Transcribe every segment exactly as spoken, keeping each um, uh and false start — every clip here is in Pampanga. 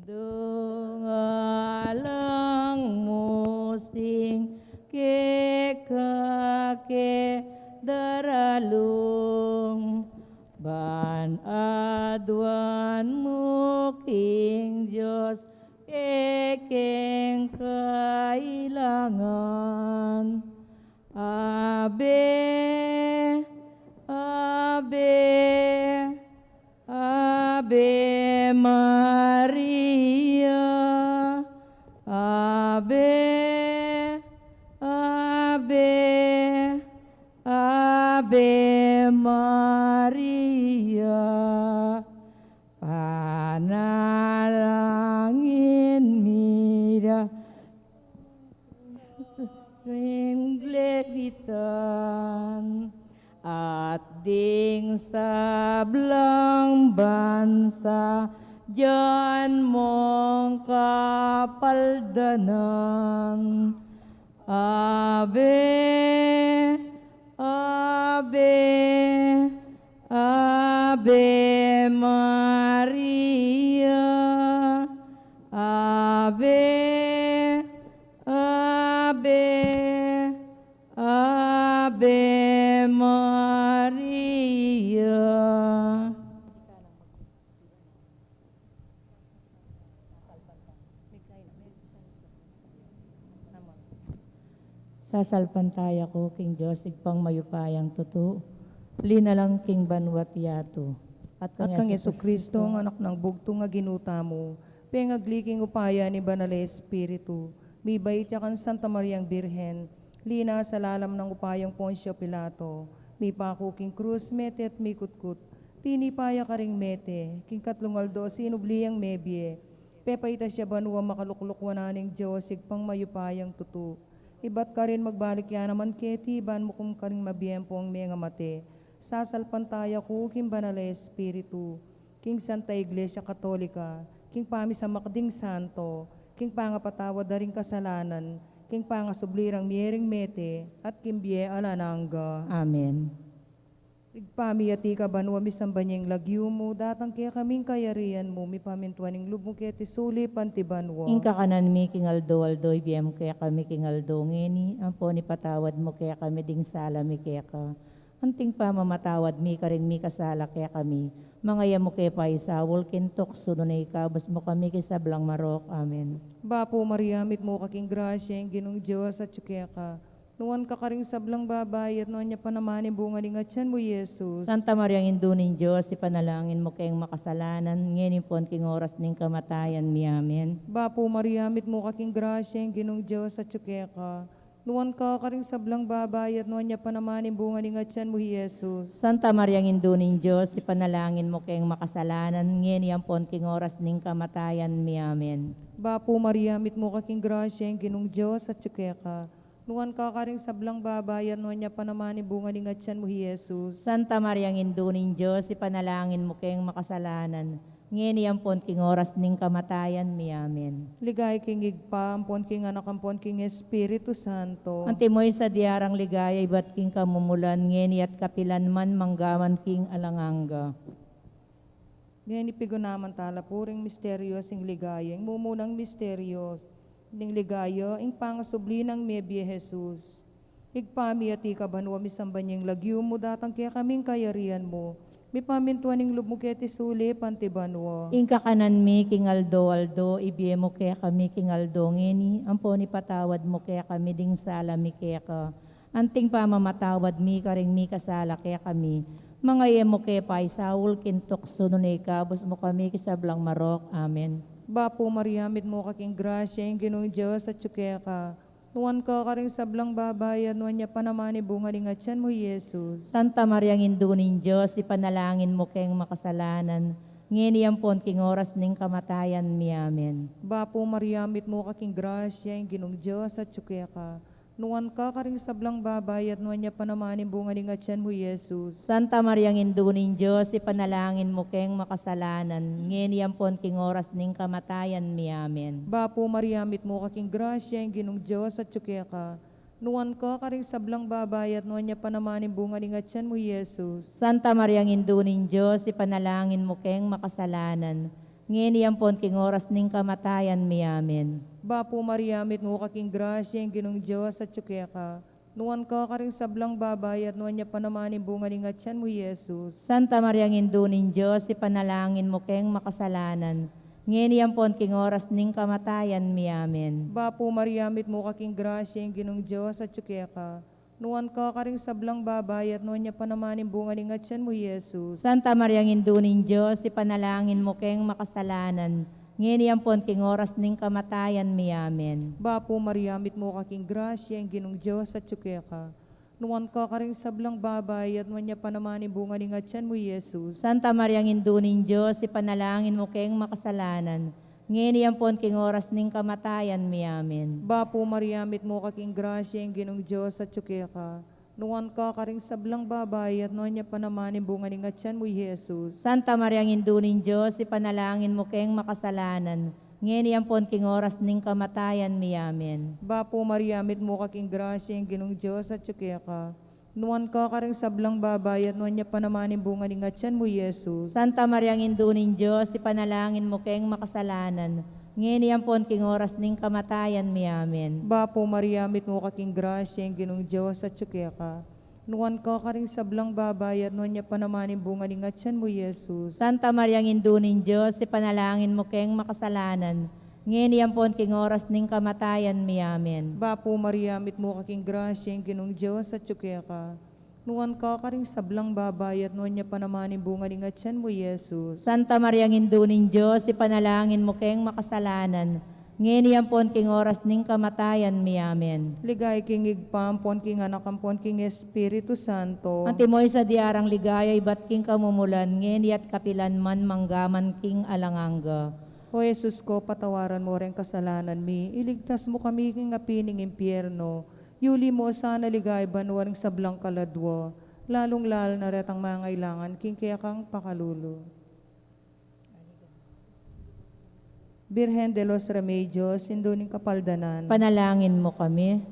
Dungalang mu sing keka ke daralung, ban aduan mu king Dios kekeng kailangan. Ave, Ave, Ave Maria, Ave, Ave, Ave Maria, panalangin mi da ring lebitan, at ding sablang bansa dian mong kapaldanan. Ave, Ave, Ave Maria, Ave, Ave, Ave Maria. Sasalpantaya ku king Dios, Ibpang mayupayang tutu, linalang king banua't yatu, at kang Jesucristo, ang anak nang bugtung a Ginu tamu, pengagli king upaya ning Banal a Espiritu, mibait ya kang Santa Mariang Birhen, linasa lalam nang upayang Poncio Pilato, mipaku king krus, mete at mikutkut, tinipa ya karing mete, king katlung aldo sinubli yang mebie, pepaitas ya banua, makalukluk wanan ning Dios, Ibpang mayupayang tutu. Ibat karin magbalik ya naman keti ban mukum karing mabie ampong mengamate. Sasalpantaya ku king Banal a Espiritu, king Santa Iglesia Katolika, king pamisamak ding santo, king pangapatawad da ring kasalanan, king pangasubli rang mie ring mete, at king bie alang angga. Amen. Ibpa mi, atiu ka banua, misamban ya ing lagyu mu, datang kekami ing kayarian mu, mipamintuan ing lub mu keti sulip anti banua. Ing kakanan mi king aldo-aldo ibie mu kekami king aldo ngeni, ampon ipatawad mu kekami ding sala mi keka, anting pamamatawad mi karing mikasala kekami. Manga e mu ke paisaul king tuksu, nune ikabus mu kami king sablang marok. Amen. Bapu Maria, mitmu ka king grasya, ing Ginung Dios atyu keka. Nuan ka karing sablang babai, at nuan ya pa naman ing bunga ning atyan mu, i Jesus. Santa Mariang Indu ning Dios, ipanalangin mu keng makasalanan, ngeni ampon king oras ning kamatayan mi. Amen. Bapu Maria, mitmu ka king grasya, ing Ginung Dios atyu keka. Nuan ka karing sablang babai, at nuan ya pa naman ing bunga ning atyan mu, i Jesus. Santa Mariang Indu ning Dios, ipanalangin mu keng makasalanan, ngeni ampon king oras ning kamatayan mi. Amen. Bapu Maria, mitmu ka king grasya, ing Ginung Dios atyu keka. Nuan ka karing sablang babai, at nuan ya pa naman ing bunga ning atyan mu, i Jesus. Santa Mariang Indu ning Dios, ipanalangin mu keng makasalanan, ngeni ampon king oras ning kamatayan mi. Amen. Ligaya king Ibpa, ampon king Anak, ampon king Espiritu Santo. Antimo ing sadya rang ligaya ibat king kamumulan, ngeni at kapilan man, manggaman king alang angga. Ngeni pigunaman tala pu ring misteryo ning ligaya. Ing mumunang misteryo ning ligaya, ing pangasubli nang mebie Jesus. Ibpa mi, atiu ka banua, misamban ya ing lagyu mu, datang kekami ing kayarian mu, mipamintuan ing lub mu keti sulip anti banua. Ing kakanan mi king aldo-aldo ibie mu kekami king aldo ngeni, ampon ipatawad mu kekami ding sala mi keka, anting pamamatawad mi karing mikasala kekami. Manga e mu ke paisaul king tuksu, nune ikabus mu kami king sablang marok. Amen. Bapu Maria, mitmu ka king grasya, ing Ginung Dios atyu keka. Nuan ka karing sablang babai, at nuan ya pa naman ing bunga ning atyan mu, i Jesus. Santa Mariang Indu ning Dios, ipanalangin mu keng makasalanan, ngeni ampon king oras ning kamatayan mi. Amen. Bapu Maria, mitmu ka king grasya, ing Ginung Dios atyu keka. Nuan ka karing sablang babai, at nuan ya pa naman ing bunga ning atyan mu, i Jesus. Santa Mariang Indu ning Dios, ipanalangin mu keng makasalanan, ngeni ampon king oras ning kamatayan mi. Amen. Bapu Maria, mitmu ka king grasya, ing Ginung Dios atyu keka. Nuan ka karing sablang babai, at nuan ya pa naman ing bunga ning atyan mu, i Jesus. Santa Mariang Indu ning Dios, ipanalangin mu keng makasalanan, ngeni ampon king oras ning kamatayan mi. Amen. Bapu Maria, mitmu ka king grasya, ing Ginung Dios atyu keka. Nuan ka karing sablang babai, at nuan ya pa naman ing bunga ning atyan mu, i Jesus. Santa Maria, Indu ning Dios, ipanalangin mu keng makasalanan, ngeni ampon king oras ning kamatayan mi. Amen. Bapu Maria, mitmu ka king grasya, ing Ginung Dios atyu keka. Nuan ka karing sablang babai, at nuan ya pa naman ing bunga ning atyan mu, i Jesus. Santa Maria, Indu ning Dios, ipanalangin mu keng makasalanan, ngeni ampon king oras ning kamatayan mi. Amen. Bapu Maria, mitmu ka king grasya, ing Ginung Dios atyu keka. Nuan ka karing sablang babai, at nuan ya pa naman ing bunga ning atyan mu, i Jesus. Santa Maria, Indu ning Dios, ipanalangin mu keng makasalanan, ngeni ampon king oras ning kamatayan mi. Amen. Bapu Maria, mitmu ka king grasya, ing Ginung Dios atyu keka. Nuan ka karing sablang babai, at nuan ya pa naman ing bunga ning atyan mu, i Jesus. Santa Maria, Indu ning Dios, ipanalangin mu keng makasalanan, ngeni ampon king oras ning kamatayan mi. Amen. Bapu Maria, mitmu ka king grasya, ing Ginung Dios atyu keka. Nuan ka karing sablang babai, at nuan ya pa naman ing bunga ning atyan mu, i Jesus. Santa Maria, Indu ning Dios, ipanalangin mu keng makasalanan, ngeni ampon king oras ning kamatayan mi. Amen. Bapu Maria, mitmu ka king grasya, ing Ginung Dios atyu keka. Nuan ka karing sablang babai, at nuan ya pa naman ing bunga ning atyan mu, i Jesus. Santa Maria, Indu ning Dios, ipanalangin mu keng makasalanan, ngeni ampon king oras ning kamatayan mi. Amen. Bapu Maria, mitmu ka king grasya, ing Ginung Dios atyu keka. Nuan ka karing sablang babai, at nuan ya pa naman ing bunga ning atyan mu, i Jesus. Santa Maria, Indu ning Dios, ipanalangin mu keng makasalanan, ngeni ampon king oras ning kamatayan mi. Amen. Ligaya king Ibpa, ampon king Anak, ampon king Espiritu Santo. Antimo ing sadya rang ligaya ibat king kamumulan, ngeni at kapilan man, mangga man king alang angga. O Jesus ko, patawaran mu reng kasalanan mi, iligtas mu kami king api ning impyerno, yuli mu sana ligaya banua ring sablang kaladua, lalung-lalu na retang mangailangan king kekang pakalulu. Birhen de los Remedios, Indu ning Kapaldanan. Panalangin mu kami.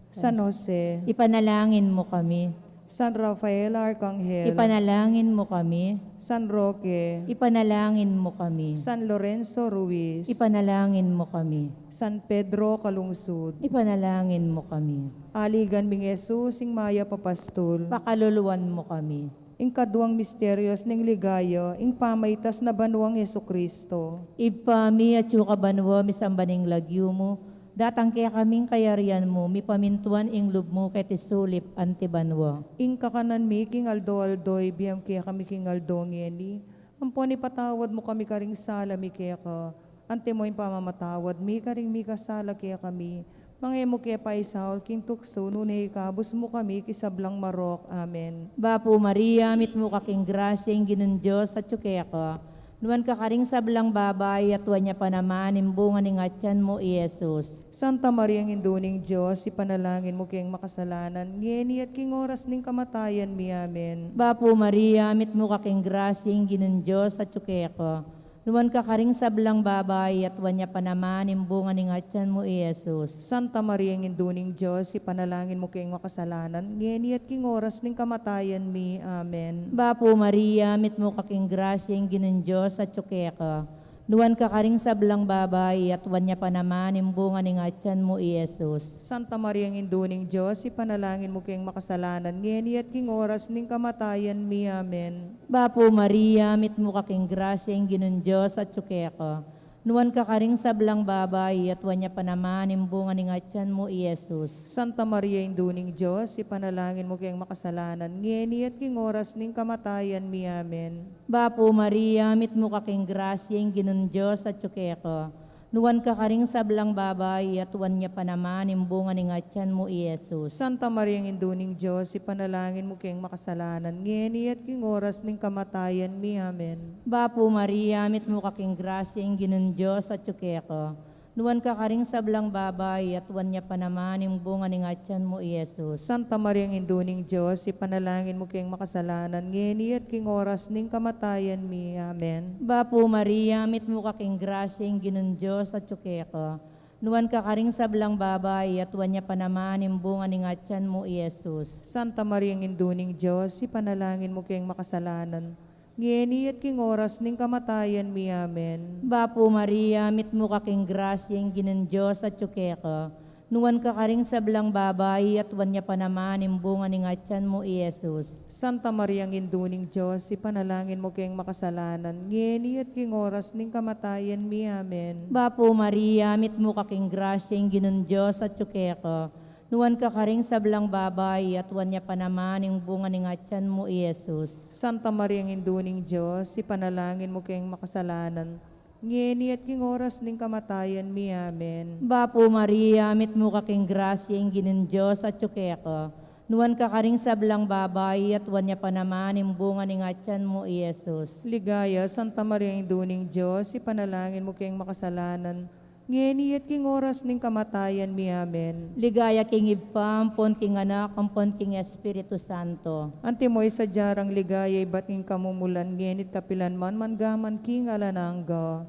San Jose. Ipanalangin mu kami. San Rafael Arkanghel. Ipanalangin mu kami. San Roque. Ipanalangin mu kami. San Lorenzo Ruiz. Ipanalangin mu kami. San Pedro Calungsod. Ipanalangin mu kami. Aligan ming Jesus, ing mayap a pastul. Pakaluluan mu kami. Ing kaduang misterios ning ligaya, ing pamaitas na banuang Jesucristo. Ibpa mi, atsu ka banua, misamban ing lagyu mu, datang kekami ing kayarian mu, mipamintuan ing lub mu keti sulip anti banua. Ing kakanan mi king aldo-aldo ibie mu kekami king aldo ngeni, ampon ipatawad mu kami karing sala mi keka, antimo ing pamamatawad mi karing mikasala kekami. Manga e mu ke paisaul king tuksu, nune ikabus mu kami king sablang marok. Amen. Bapu Maria, mitmu ka king grasya, ing Ginung Dios atsu keka. Nuan ka karing sablang babai, at nuan ya pa naman ing bunga ning atyan mu, i Jesus. Santa Maria, Indu ning Dios, ipanalangin mu keng makasalanan, ngeni at king oras ning kamatayan mi. Amen. Bapu Maria, mitmu ka king grasya, ing Ginung Dios atsu keka. Nuan ka karing sablang babai, at nuan ya pa naman ing bunga ning atyan mu, i Jesus. Santa Maria, Indu ning Dios, ipanalangin mu keng makasalanan, ngeni at king oras ning kamatayan mi. Amen. Bapu Maria, mitmu ka king grasya, ing Ginung Dios atsu keka. Nuan ka karing sablang babai, at nuan ya pa naman ing bunga ning atyan mu, i Jesus. Santa Maria, Indu ning Dios, ipanalangin mu keng makasalanan, ngeni at king oras ning kamatayan mi. Amen. Bapu Maria, mitmu ka king grasya, ing Ginung Dios atsu keka. Nuan ka karing sablang babai, at nuan ya pa naman ing bunga ning atyan mu, i Jesus. Santa Maria, Indu ning Dios, ipanalangin mu keng makasalanan, ngeni at king oras ning kamatayan mi. Amen. Bapu Maria, mitmu ka king grasya, ing Ginung Dios atsu keka. Nuan ka karing sablang babai, at nuan ya pa naman ing bunga ning atyan mu, i Jesus. Santa Maria, Indu ning Dios, ipanalangin mu keng makasalanan, ngeni at king oras ning kamatayan mi. Amen. Bapu Maria, mitmu ka king grasya, ing Ginung Dios atsu keka. Nuan ka karing sablang babai, at nuan ya pa naman ing bunga ning atyan mu, i Jesus. Santa Maria, Indu ning Dios, ipanalangin mu keng makasalanan, ngeni at king oras ning kamatayan mi. Amen. Bapu Maria, mitmu ka king grasya, ing Ginung Dios atsu keka. Nuan ka karing sablang babai, at nuan ya pa naman ing bunga ning atyan mu, i Jesus. Santa Maria, Indu ning Dios, ipanalangin mu keng makasalanan, ngeni at king oras ning kamatayan mi. Amen. Bapu Maria, mitmu ka king grasya, ing Ginung Dios atyu keka. Nuan ka karing sablang babai, at nuan ya pa naman ing bunga ning atyan mu, i Jesus. Santa Maria, Indu ning Dios, ipanalangin mu keng makasalanan, ngeni at king oras ning kamatayan mi. Amen. Bapu Maria, mitmu ka king grasya, ing Ginung Dios atyu keka. Nuan ka karing sablang babai, at nuan ya pa naman ing bunga ning atyan mu, i Jesus. Santa Maria, Indu ning Dios, ipanalangin mu keng makasalanan, ngeni at king oras ning kamatayan mi. Amen. Bapu Maria, mitmu ka king grasya, ing Ginung Dios atyu keka. Nuan ka karing sablang babai, at nuan ya pa naman ing bunga ning atyan mu, i Jesus. Ligaya, Santa Maria, Indu ning Dios, ipanalangin mu keng makasalanan, ngeni at king oras ning kamatayan mi. Amen. Ligaya king Ibpa, ampon king Anak, ampon king Espiritu Santo. Antimo ing sadya rang ligaya ibat king kamumulan, ngeni at kapilan man, mangga man king alang angga.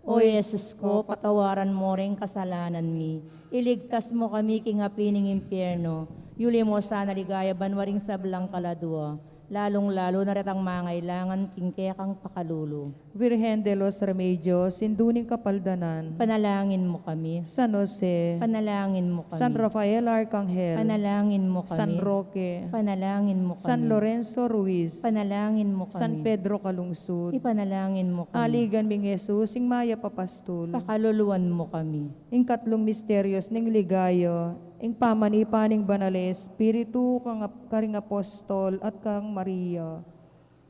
O Jesus ko, patawaran mu ring kasalanan mi. Iligtas mu kami king api ning impyerno. Yuli mu sana king ligaya banua ring sablang kaladua, lalung-lalu na retang mangailangan king kekang pakalulu. Virgen de los Remedios, Indu ning Kapaldanan. Panalangin mu kami. San Jose. Panalangin mu kami. San Rafael Arcangel. Panalangin mu kami. San Roque. Panalangin mu kami. San Lorenzo Ruiz. Panalangin mu kami. San Pedro Calungsod. Ipanalangin mu kami. Aligan ming Jesus, ing mayap a pastul. Pakaluluan mu kami. Ing katlung misterios ning ligaya, ing pamanipa ning Banal a Espiritu, kang ap-, karing apostol, at kang Maria.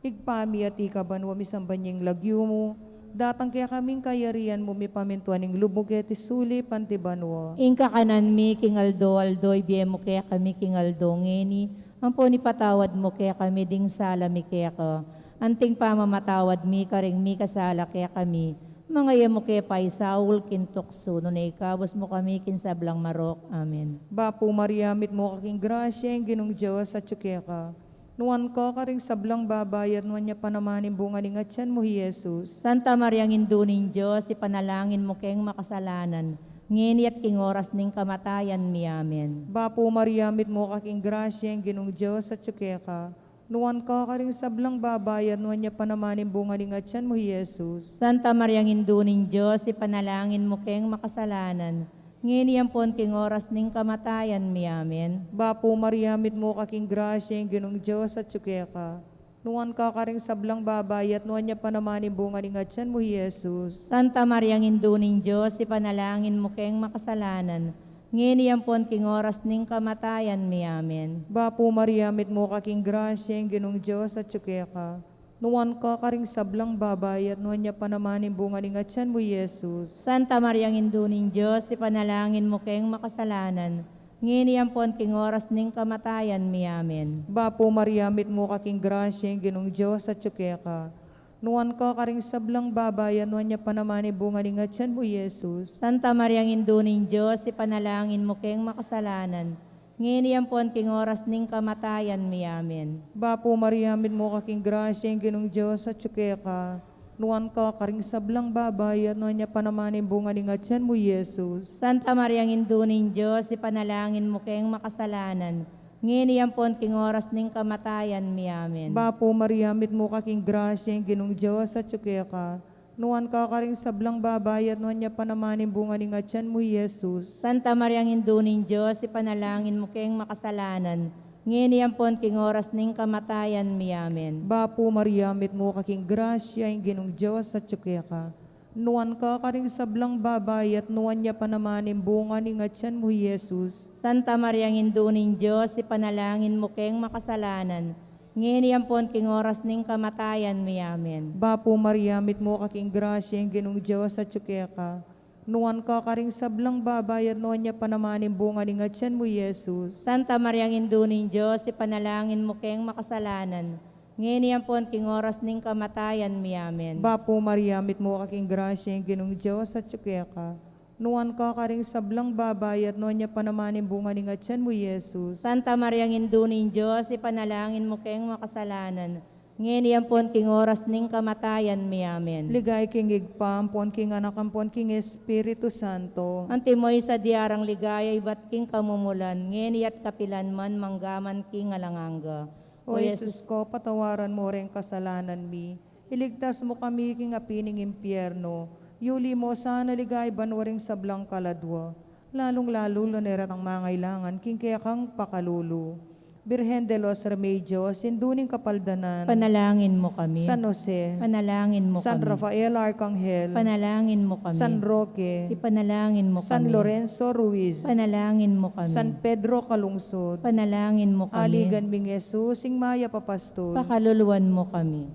Ibpa mi, atiu ka banua, misamban ya ing lagyu mu, datang kekami ing kayarian mu, mipamintuan ing lub mu keti sulip anti banua. Ing kakanan mi king aldo-aldo ibie mu kekami king aldo ngeni, ampon ipatawad mu kekami ding sala mi keka, anting pamamatawad mi karing mikasala kekami. Manga e mu ke paisaul king tuksu, nune ikabus mu kami king sablang marok. Amen. Bapu Maria, mitmu ka king grasya, ing Ginung Dios atyu keka. Nuan ka karing sablang babai, at nuan ya pa naman ing bunga ning atyan mu, i Jesus. Santa Maria, Indu ning Dios, ipanalangin mu keng makasalanan, ngeni at king oras ning kamatayan mi. Amen. Bapu Maria, mitmu ka king grasya, ing Ginung Dios atyu keka. Nuan ka karing sablang babai, at nuan ya pa naman ing bunga ning atyan mu, i Jesus. Santa Maria, Indu ning Dios, ipanalangin mu keng makasalanan, ngeni ampon king oras ning kamatayan mi. Amen. Bapu Maria, mitmu ka king grasya, ing Ginung Dios atyu keka. Nuan ka karing sablang babai, at nuan ya pa naman ing bunga ning atyan mu, i Jesus. Santa Maria, Indu ning Dios, ipanalangin mu keng makasalanan, ngeni ampon king oras ning kamatayan mi. Amen. Bapu Maria, mitmu ka king grasya, ing Ginung Dios atyu keka. Nuan ka karing sablang babai, at nuan ya pa naman ing bunga ning atyan mu, i Jesus. Santa Maria, Indu ning Dios, ipanalangin mu keng makasalanan, ngeni ampon king oras ning kamatayan mi. Amen. Bapu Maria, mitmu ka king grasya, ing Ginung Dios atyu keka. Nuan ka karing sablang babai, at nuan ya pa naman ing bunga ning atyan mu, i Jesus. Santa Maria, Indu ning Dios, ipanalangin mu keng makasalanan, ngeni ampon king oras ning kamatayan mi. Amen. Bapu Maria, mitmu ka king grasya, ing Ginung Dios atyu keka. Nuan ka karing sablang babai, at nuan ya pa naman ing bunga ning atyan mu, i Jesus. Santa Maria, Indu ning Dios, ipanalangin mu keng makasalanan, ngeni ampon king oras ning kamatayan mi. Amen. Bapu Maria, mitmu ka king grasya, ing Ginung Dios atyu keka. Nuan ka karing sablang babai, at nuan ya pa naman ing bunga ning atyan mu, i Jesus. Santa Maria, Indu ning Dios, ipanalangin mu keng makasalanan, ngeni ampon king oras ning kamatayan mi. Amen. Bapu Maria, mitmu ka king grasya, ing Ginung Dios atyu keka. Nuan ka karing sablang babai, at nuan ya pa naman ing bunga ning atyan mu, i Jesus. Santa Maria, Indu ning Dios, ipanalangin mu keng makasalanan, ngeni ampon king oras ning kamatayan mi. Amen. Bapu Maria, mitmu ka king grasya, ing Ginung Dios atyu keka. Nuan ka karing sablang babai, at nuan ya pa naman ing bunga ning atyan mu, i Jesus. Santa Maria, Indu ning Dios, ipanalangin mu keng makasalanan, ngeni ampon king oras ning kamatayan mi. Amen. Bapu Maria, mitmu ka king grasya, ing Ginung Dios atyu keka. Nuan ka karing sablang babai, at nuan ya pa naman ing bunga ning atyan mu, i Jesus. Santa Maria, Indu ning Dios, ipanalangin mu keng makasalanan, ngeni ampon king oras ning kamatayan mi. Amen. Ligaya king Ibpa, ampon king Anak, ampon king Espiritu Santo. Antimo ing sadya rang ligaya ibat king kamumulan, ngeni at kapilan man, mangga man king alang angga. O Jesus ko, patawaran mo ring kasalanan mi, iligtas mo kami king api ning impyerno, yuli mo sana ligaya banua ring sablang kaladua, lalung-lalu na retang mangailangan king kekang pakalulu. Birhen de los Remedios, Indu ning Kapaldanan. Panalangin mo kami. San Jose. Panalangin mo San kami. Rafael Arcangel. Panalangin mo kami. San Roque. Ipanalangin mo San kami. Lorenzo Ruiz. Panalangin mo kami. San Pedro Calungsod. Panalangin mo kami. Aligan ming Jesus, ing mayap a pastul. Pakaluluan mo kami.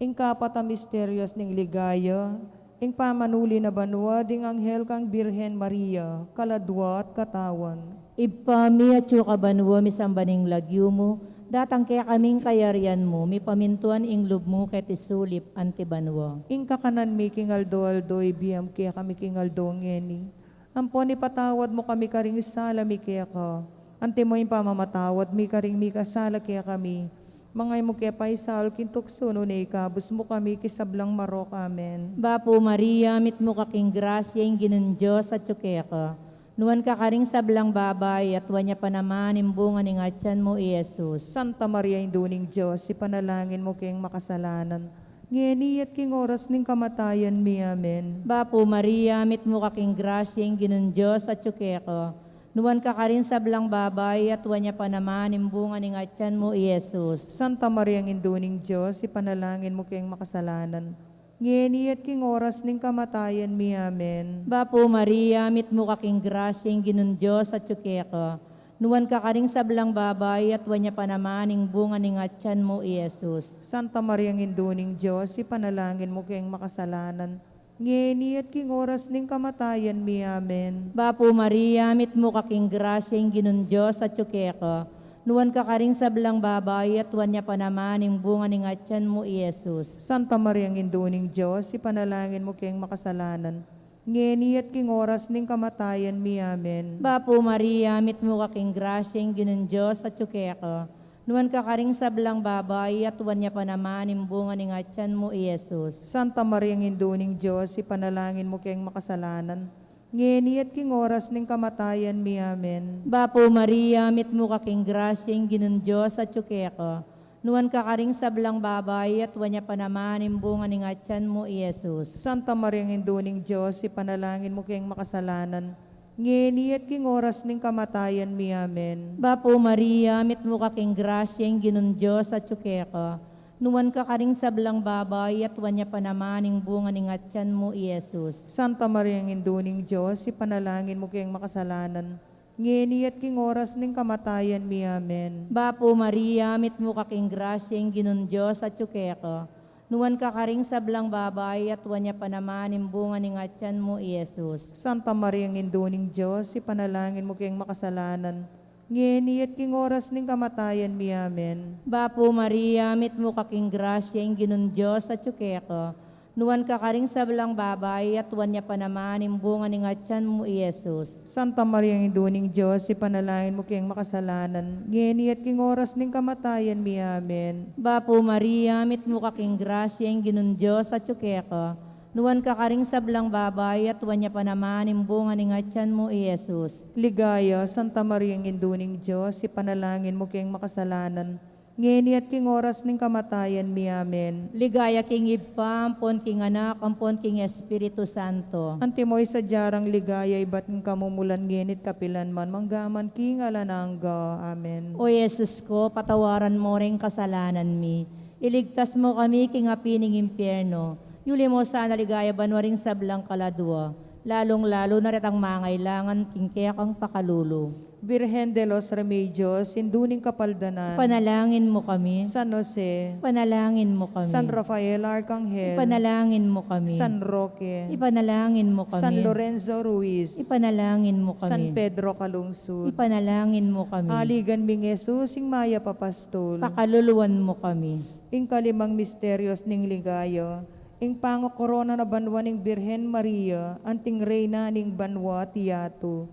Ing kapat a misterios ning ligaya, ing pamanuli na banua ding anghel kang Birhen Maria, kaladua at katawan. Ibpa mi, atsu ka banua, misamban ing lagyu mu, datang kekami ing kayarian mu, mipamintuan ing lub mu keti sulip anti banua. Ing kakanan mi king aldo-aldo, ibie mu kekami king aldo ngeni. Ampon ipatawad mu kami karing sala mi keka, antimo ing pamamatawad mi karing mikasala kekami. Manga e mu ke paisaul king tuksu, nune ikabus mu kami king sablang marok. Amen. Bapu Maria, mitmu ka king grasya, ing Ginung Dios atyu keka. Nuan ka karing sablang babai, at nuan ya pa naman ing bunga ning atyan mu, i Jesus. Santa Maria, Indu ning Dios, ipanalangin mu keng makasalanan, ngeni at king oras ning kamatayan mi. Amen. Bapu Maria, mitmu ka king grasya, ing Ginung Dios atyu keka. Nuan ka karing sablang babai, at nuan ya pa naman ing bunga ning atyan mu, i Jesus. Santa Maria, Indu ning Dios, ipanalangin mu keng makasalanan, ngeni at king oras ning kamatayan mi. Amen. Bapu Maria, mitmu ka king grasya, ing Ginung Dios atyu keka. Nuan ka karing sablang babai, at nuan ya pa naman ing bunga ning atyan mu, i Jesus. Santa Maria, Indu ning Dios, ipanalangin mu keng makasalanan, ngeni at king oras ning kamatayan mi. Amen. Bapu Maria, mitmu ka king grasya, ing Ginung Dios atyu keka. Nuan ka karing sablang babai, at nuan ya pa naman ing bunga ning atyan mu, i Jesus. Santa Maria, Indu ning Dios, ipanalangin mu keng makasalanan, ngeni at king oras ning kamatayan mi. Amen. Bapu Maria, mitmu ka king grasya, ing Ginung Dios atyu keka. Nuan ka karing sablang babai, at nuan ya pa naman ing bunga ning atyan mu, i Jesus. Santa Maria, Indu ning Dios, ipanalangin mu keng makasalanan, ngeni at king oras ning kamatayan mi. Amen. Bapu Maria, mitmu ka king grasya, ing Ginung Dios atyu keka. Nuan ka karing sablang babai, at nuan ya pa naman ing bunga ning atyan mu, i Jesus. Santa Maria, Indu ning Dios, ipanalangin mu keng makasalanan, ngeni at king oras ning kamatayan mi. Amen. Bapu Maria, mitmu ka king grasya, ing Ginung Dios atyu keka. Nuan ka karing sablang babai, at nuan ya pa naman ing bunga ning atyan mu, i Jesus. Santa Maria, Indu ning Dios, ipanalangin mu keng makasalanan, ngeni at king oras ning kamatayan mi. Amen. Bapu Maria, mitmu ka king grasya, ing Ginung Dios atyu keka. Nuan ka karing sablang babai, at nuan ya pa naman ing bunga ning atyan mu, i Jesus. Santa Maria, Indu ning Dios, ipanalangin mu keng makasalanan, ngeni at king oras ning kamatayan mi. Amen. Bapu Maria, mitmu ka king grasya, ing Ginung Dios atyu keka. Nuan ka karing sablang babai, at nuan ya pa naman ing bunga ning atyan mu, i Jesus. Santa Maria, Indu ning Dios, ipanalangin mu keng makasalanan, ngeni at king oras ning kamatayan mi. Amen. Bapu Maria, mitmu ka king grasya, ing Ginung Dios atyu keka. Nuan ka karing sablang babai, at nuan ya pa naman ing bunga ning atyan mu, i Jesus. Ligaya, Santa Maria, Indu ning Dios, ipanalangin mu keng makasalanan, ngeni at king oras ning kamatayan mi. Amen. Ligaya king Ibpa, ampon king Anak, ampon king Espiritu Santo. Antimo ing sadya rang ligaya ibat king kamumulan, ngeni't kapilan man, manggaman king alang angga. Amen. O Jesus ko, patawaran mo ring kasalanan mi, iligtas mo kami king api ning impyerno, yuli mo sana ligaya banua ring sablang kaladua, lalung-lalu na retang mangailangan king kekang pakalulu. Birhen de los Remedios, Indu ning Kapaldanan. Ipanalangin mo kami. San Jose. Ipanalangin mo kami. San Rafael Arcangel. Ipanalangin mo kami. San Roque. Ipanalangin mo kami. San Lorenzo Ruiz. Ipanalangin mo kami. San Pedro Calungsod. Ipanalangin mo kami. Aligan ming Jesus, ing mayap a pastul. Pakaluluan mo kami. Ing kalimang misterios ning ligaya, ing pangakorona na banua ning Birhen Maria anting Reyna ning banua at yatu.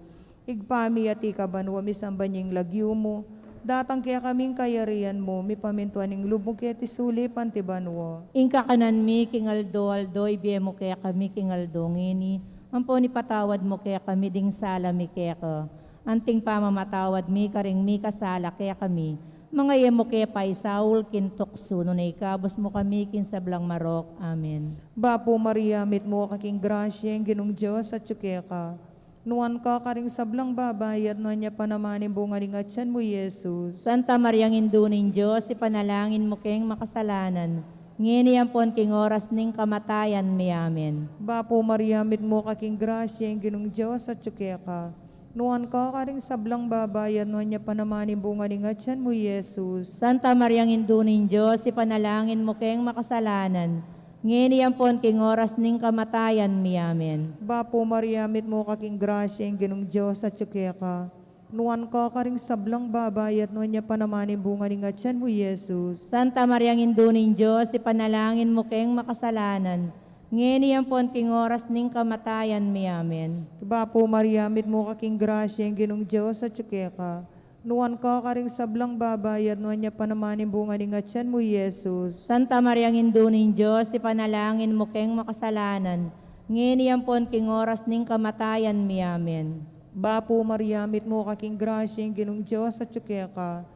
Ibpa mi, atiu ka banua, misamban ya ing lagyu mu, datang kekami ing kayarian mu, mipamintuan ing lub mu keti sulip anti banua. Ing kakanan mi king aldo-aldo ibie mu kekami king aldo ngeni, ampon ipatawad mu kekami ding sala mi keka, anting pamamatawad mi karing mikasala kekami, Manga e mu ke paisaul king tuksu, nune ikabus mu kami king sablang marok. Amen. Bapu Maria, mitmu ka king grasya, ing Ginung Dios atyu keka. Nuan ka karing sablang babai, at nuan ya pa naman ing bunga ning atyan mu, Jesus. Santa Mariang Indu ning Dios, ipanalangin mu keng makasalanan, ngeni ampon king oras ning kamatayan mi. Amen. Bapu Maria, mitmu ka king grasya, ing Ginung Dios atyu keka. Nuan ka karing sablang babai, at nuan ya pa naman ing bunga ning atyan mu, Jesus. Santa Mariang Indu ning Dios, ipanalangin mu keng makasalanan, ngeni ampon king oras ning kamatayan mi. Amen. Bapu Maria, mitmu ka king grasya, ing Ginung Dios atyu keka. Nuan ka karing sablang babai, at nuan ya pa naman ing bunga ning atyan mu, Jesus. Santa Mariang Indu ning Dios, ipanalangin mu keng makasalanan, ngeni ampon king oras ning kamatayan mi. Amen. Bapu Maria, mitmu ka king grasya, ing Ginung Dios atyu keka. Nuan ka karing sablang babai, at nuan ya pa naman ing bunga ning atyan mu, Jesus. Santa Mariang Indu ning Dios, ipanalangin mu keng makasalanan, ngeni ampon king oras ning kamatayan mi. Amen. Bapu Maria, mitmu ka king grasya, ing Ginung Dios atyu keka.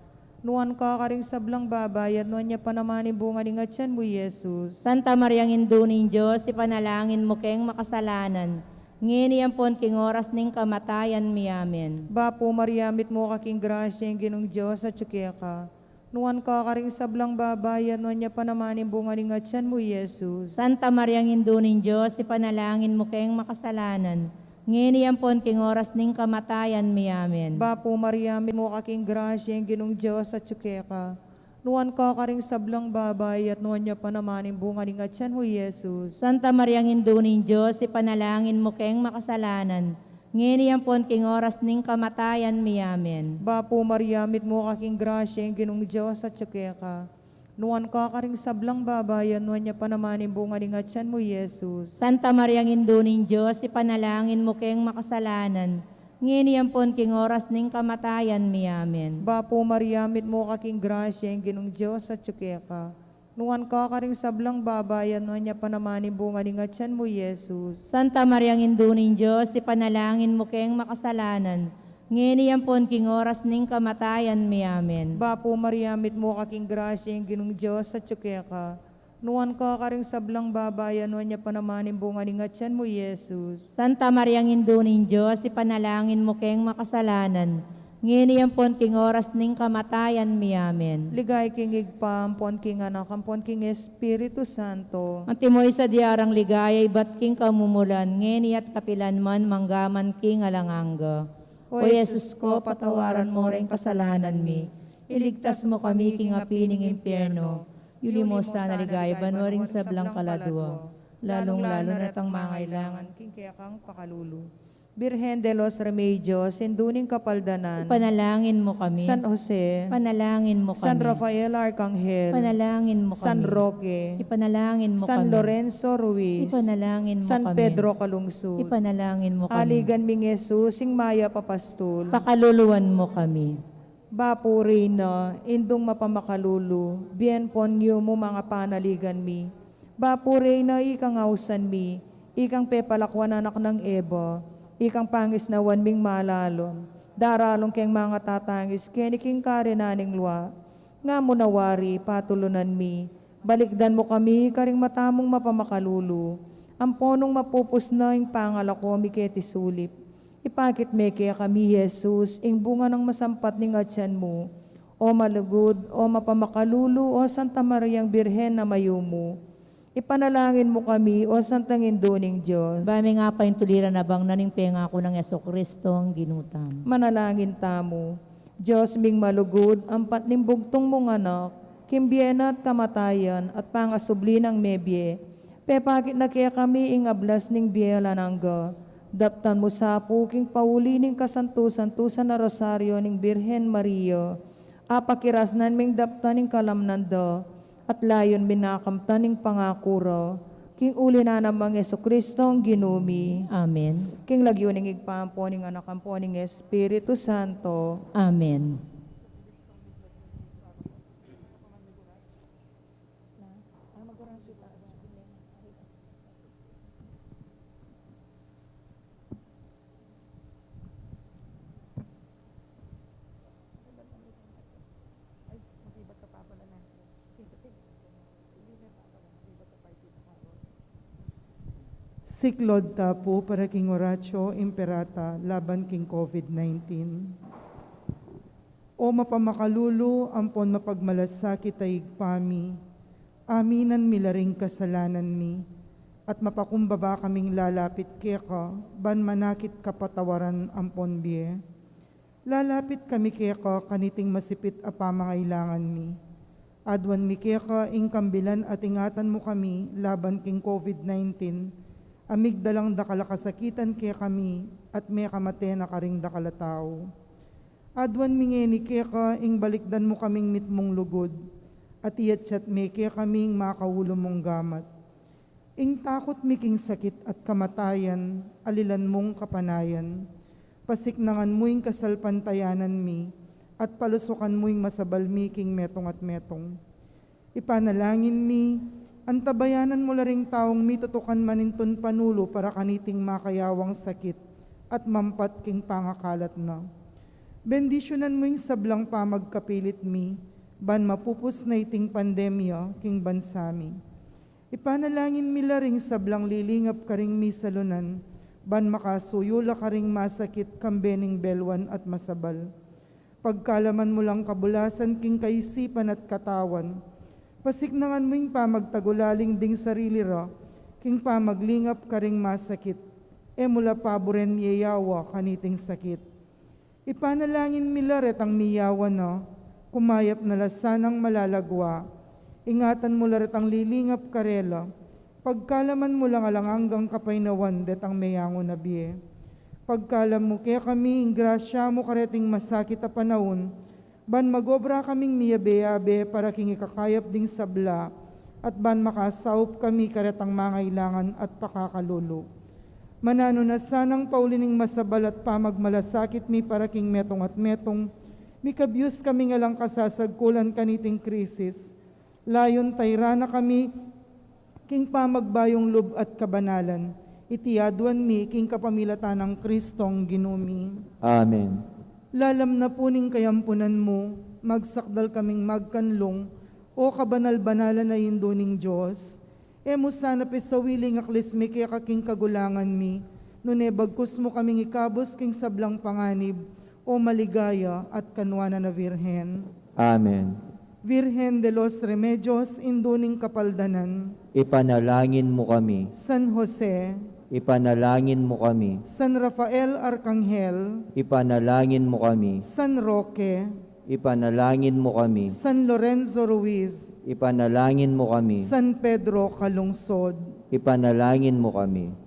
Nuan ka karing sablang babai, at nuan ya pa naman ing bunga ning atyan mu, Jesus. Santa Mariang Indu ning Dios, ipanalangin mu keng makasalanan, ngeni ampon king oras ning kamatayan mi. Amen. Bapu Maria, mitmu ka king grasya, ing Ginung Dios atyu keka. Nuan ka karing sablang babai, at nuan ya pa naman ing bunga ning atyan mu, Jesus. Santa Mariang Indu ning Dios, ipanalangin mu keng makasalanan, ngeni ampon king oras ning kamatayan mi. Amen. Bapu Maria, mitmu ka king grasya, ing Ginung Dios atyu keka. Nuan ka karing sablang babai, at nuan ya pa naman ing bunga ning atyan mu, Jesus. Santa Mariang Indu ning Dios, ipanalangin mu keng makasalanan, ngeni ampon king oras ning kamatayan mi. Amen. Bapu Maria, mitmu ka king grasya, ing Ginung Dios atyu keka. Nuan ka karing sablang babai, at nuan ya pa naman ing bunga ning atyan mu, Jesus. Santa Mariang Indu ning Dios, ipanalangin mu keng makasalanan, ngeni ampon king oras ning kamatayan mi. Amen. Bapu Maria, mitmu ka king grasya, ing Ginung Dios atyu keka. Nuan ka karing sablang babai, at nuan ya pa naman ing bunga ning atyan mu, Jesus. Santa Mariang Indu ning Dios, ipanalangin mu keng makasalanan, ngeni ampon king oras ning kamatayan mi. Amen. Bapu Maria, mitmu ka king grasya, ing Ginung Dios atyu keka. Nuan ka karing sablang babai, at nuan ya pa naman ing bunga ning atyan mu, Jesus. Santa Mariang Indu ning Dios, ipanalangin mu keng makasalanan, ngeni ampon king oras ning kamatayan mi. Amen. Ligaya king Ibpa, ampon king Anak, ampon king Espiritu Santo. Antimo ing sadya rang ligaya ibat king kamumulan, ngeni at kapilan man, mangga man king alang angga. O Jesus ko, patawaran mo ring kasalanan mi, iligtas mo kami king api ning impyerno, yuli mo sana king banua ring sablang kaladua, lalung-lalu na retang mangailangan king kekang pakalulu. Birhen de los Remedios, Indu ning Kapaldanan, ipanalangin mo kami. San Jose, ipanalangin mo kami. San Rafael Arkanghel, ipanalangin mo kami. San Roque, ipanalangin mo kami. San Lorenzo Ruiz, ipanalangin mo kami. San Pedro Calungsod, ipanalangin mo kami. Aligan ming Jesus, ing mayap a pastul, pakaluluan mo kami. Bapu Reyna, Indung mapamakalulu, bie ampon yumu, manga panaligan mi. Bapu Reyna, ikang ausan mi, ikang pepalakwan anak nang Eva, ikang pangisnawan ming malalam, daralung keng mangatatangis keni king karinan ning lua. Nga mu na wari, patulunan mi, balikdan mu kami karing mata mung mapamakalulu, ampo nung mapupus na ing pangalako mi keti sulip, ipakit me kekami i Jesus, ing bunga nang masampat ning atyan mu. O malugud, o mapamakalulu, o Santa Mariang Birhen a mayumu, ipanalangin mu kami, o Santang Indu ning Dios. Ba ming apaintuliran abang na ning pengaku nang Jesucristo, Ginu tamu. Manalangin tamu. Dios ming malugud, ampat ning bugtung mung Anak, king bie na at kamatayan, at pangasubli nang mebie, pepakit na kekami ing ablas ning bie alang angga. Daptan mu sa pu king pauli ning kasantu-santusan a Rosario ning Birhen Maria, apakirasnan ming daptan ing kalamnan da, at layun mi na kamtan ing pangaku ra, king uli na nang Jesucristo, Ginu mi. Amen. King lagyu ning Ibpa, ampo ning Anak, ampo ning Espiritu Santo. Amen. Siklaud ta pu para king Oratio Imperata laban king COVID nineteen. O mapamakalulu ampon mapagmalasakit a Ibpa mi, aminan mi la ring kasalanan mi, at mapakumbaba kaming lalapit keka, ban manakit kapatawaran ampon bie. Lalapit kami keka kaniting masipit a pamangailangan mi. Aduan mi keka ing kambilan at ingatan mu kami laban king COVID nineteen, a migdalang dakal a kasakitan kekami at mekamate na karing dakal a tau. Aduan mi ngeni keka ing balikdan mu kaming mitmung lugud, at iyatyat me kekami ing makaulu mung gamat. Ing takut mi king sakit at kamatayan, alilan mung kapanayan. Pasiknangan mu ing kasalpantayanan mi, at palusukan mu ing masabal mi king metung at metung. Ipanalangin mi, antabayanan mu la ring taung mitutukan manintun panulu para kaniting makayawang sakit, at mampat king pangakalat na. Bendisyunan mu ing sablang pamagkapilit mi, ban mapupus na iting pandemya king bansa mi. Ipanalangin mi la ring sablang lilingap karing misalunan, ban makasuyu la karing masakit kambe ning belwan at masabal. Pagkalaman mu lang kabulasan king kaisipan at katawan. Pasiknangan mu ing pamagtagulaling ding sarili ra, king pamaglingap karing masakit. E mu la paburen miyayawa kaniting sakit. Ipanalangin mi la retang miyawa na, kumayap na la sanang malalagwa. Ingatan mu la retang lilingap karela, pagkalaman mu lang alang anggang kapaynawan detang meyangu na bie. Pagkalam mu kekami ing grasya mu kareting masakit a panaun, ban magobra kaming miyabe-yabe para king ikakayap ding sabla, at ban makasaup kami karetang mangailangan at pakakalulu. Mananu na sanang pauli ning masabal at pamagmalasakit mi para king metung at metung, mikabyus kaming alang kasasagkulan kaniting krisis. Layun tayran na kami king pamagbayung lub at kabanalan. Iti aduan mi king kapamilatan nang Kristong Ginu mi. Amen. Lalam na pu ning kayampunan mu, magsakdal kaming magkanlung, O kabanal-banalan a Indu ning Dios. E mu sana pisawili ing aklis mi keka king kagulangan mi, nune bagkus mu kaming ikabus king sablang panganib, O maligaya at kanuanan a Virgen. Amen. Virgen de los Remedios, Indu ning Kapaldanan. Ipanalangin mu kami. San Jose. Ipanalangin mu kami. San Rafael Arkanghel. Ipanalangin mu kami. San Roque. Ipanalangin mu kami. San Lorenzo Ruiz. Ipanalangin mu kami. San Pedro Calungsod. Ipanalangin mu kami.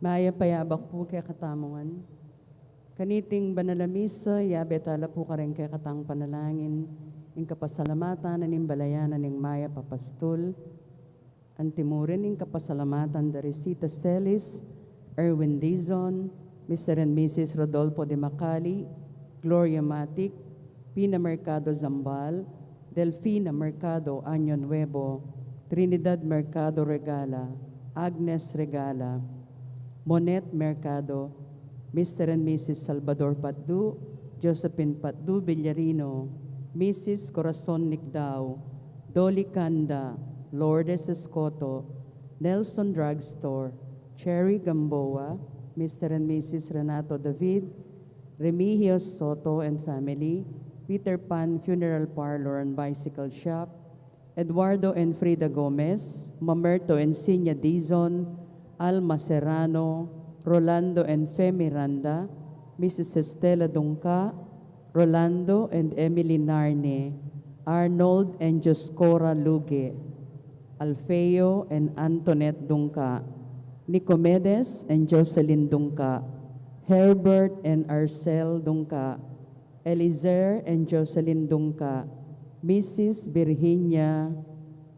Mayap a yabak pu kekatamu ngan. Kaniting banal a misa, yabe tala pu kareng kekatang panalangin ing kapasalamatan ning balayan ning mayap a pastul. Antimurin ing kapasalamatan da Risita Celis, Erwin Dizon, Mister and Missus Rodolfo de Macali, Gloria Matic, Pina Mercado Zambal, Delfina Mercado Año Nuevo, Trinidad Mercado Regala, Agnes Regala, Monet Mercado, Mister and Missus Salvador Patdu, Josephine Patdu Villarino, Missus Corazon Nicdao, Dolly Canda, Lourdes Escoto, Nelson Drugstore, Cherry Gamboa, Mister and Missus Renato David, Remigio Soto and family, Peter Pan Funeral Parlor and Bicycle Shop, Eduardo and Frida Gomez, Mamerto and Sinya Dizon, Alma Serrano, Rolando and Fe Miranda, Missus Estela Dungca, Rolando and Emily Narne, Arnold and Joscora Luge, Alfeo and Antoinette Dungca, Nicomedes and Jocelyn Dungca, Herbert and Arcel Dungca, Elizer and Jocelyn Dungca, Missus Virginia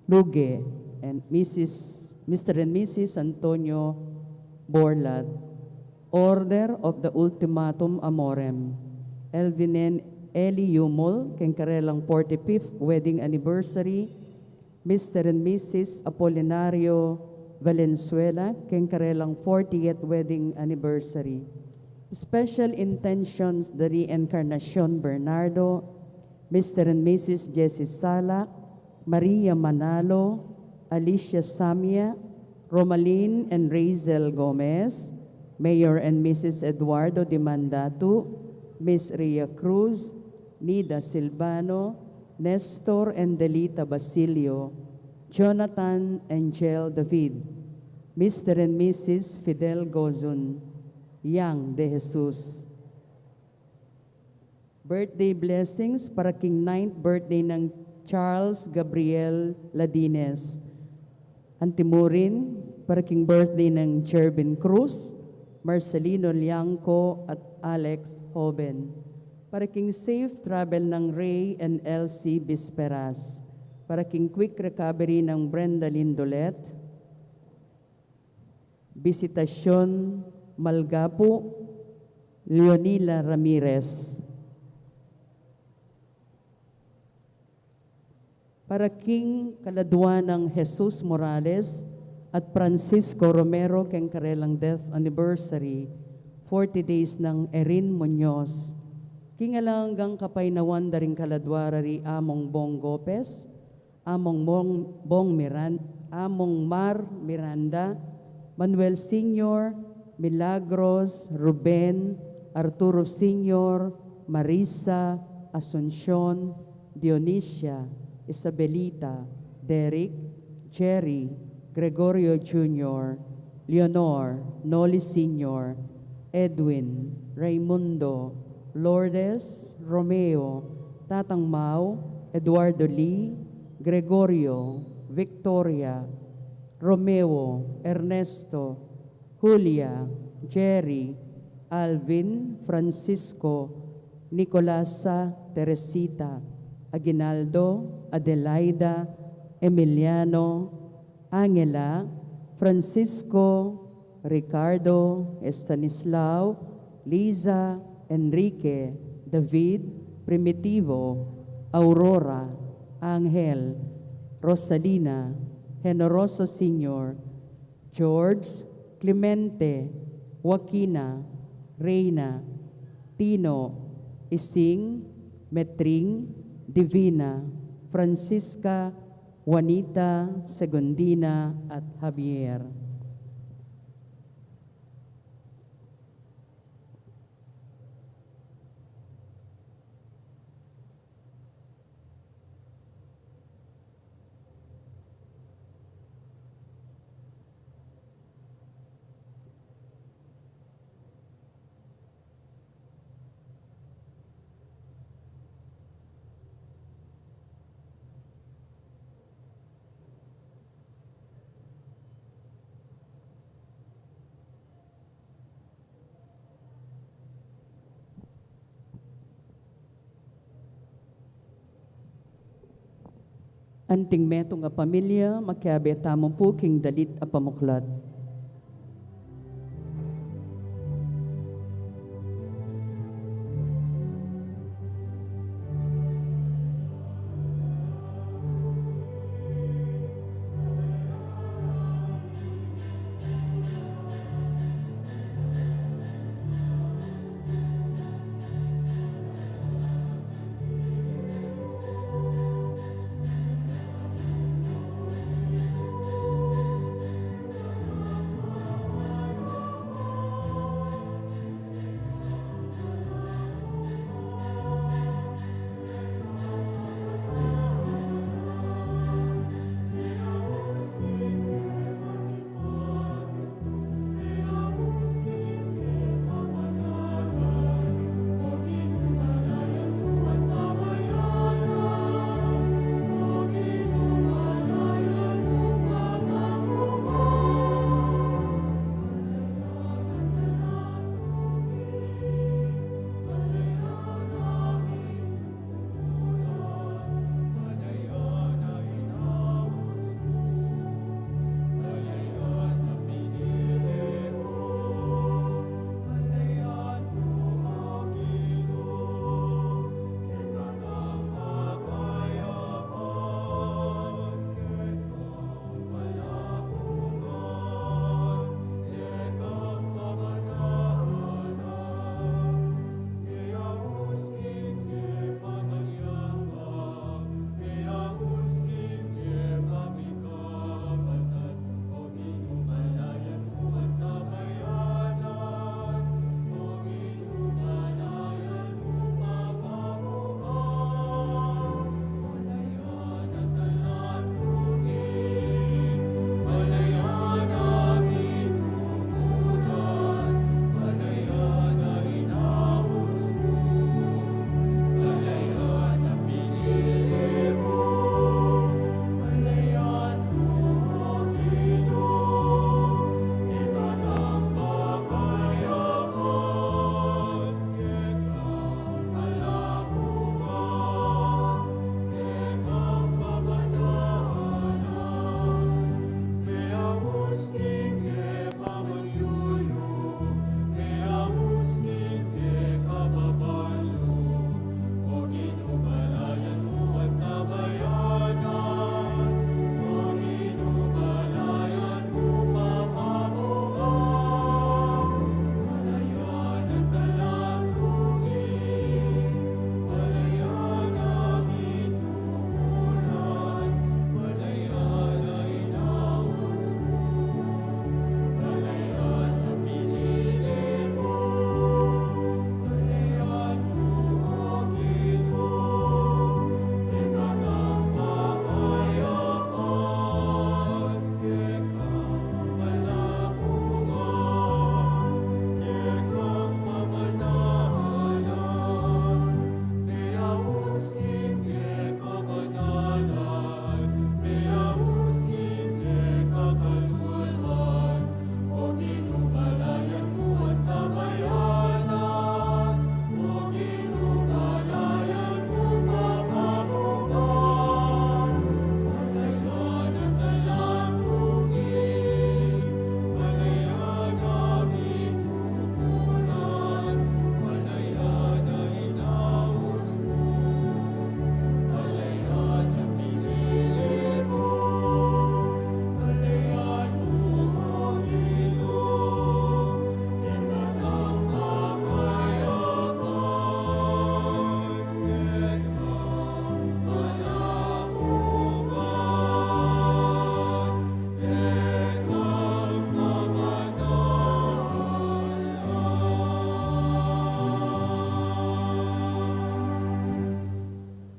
Luge, and Missus Mister and Missus Antonio Borlat. Order of the Ultimatum Amorem. Elvin and Eli Yumul, keng karelang forty-fifth wedding anniversary, Mister and Missus Apolinario Valenzuela, keng karelang fortieth wedding anniversary. Special intentions dari Encarnacion Bernardo, Mister and Missus Jessie Sala, Maria Manalo, Alicia Samia, Romalin and Razel Gomez, Mayor and Missus Eduardo Dimandatu, Miss Ria Cruz, Nida Silvano, Nestor and Delita Basilio, Jonathan and Jel David, Mister and Missus Fidel Gozun, Yang de Jesus. Birthday blessings para king ninth birthday nang Charles Gabriel Ladines. Antimurin, para king birthday nang Jervin Cruz, Marcelino Liangco at Alex Hoben. Para king safe travel nang Ray and Elsie Bisperas. Para king quick recovery nang Brenda Lindolet. Visitacion Malgapu, Leonila Ramirez. Para king kaladua nang Jesus Morales at Francisco Romero keng karelang death anniversary, forty days nang Erin Muñoz. King alang anggang kapaynawan da ring kaladua ra ri Among Bong Gopez, Among Bong, Bong Miran-, Among Mar Miranda, Manuel Senior, Milagros, Ruben, Arturo Senior, Marisa, Asuncion, Dionisia, Isabelita, Derek, Jerry, Gregorio Junior, Leonor, Noli Senior, Edwin, Raimundo, Lourdes, Romeo, Tatang Mau, Eduardo Lee, Gregorio, Victoria, Romeo, Ernesto, Julia, Jerry, Alvin, Francisco, Nicolasa, Teresita, Aguinaldo, Adelaida, Emiliano, Angela, Francisco, Ricardo, Estanislao, Liza, Enrique, David, Primitivo, Aurora, Angel, Rosalina, Generoso Senior, George, Clemente, Joaquina, Reina, Tino, Ising, Metring, Divina, Francisca, Juanita, Segundina, at Javier. Anting metung a pamilya, makiabe tamu pu king dalit a pamuklat.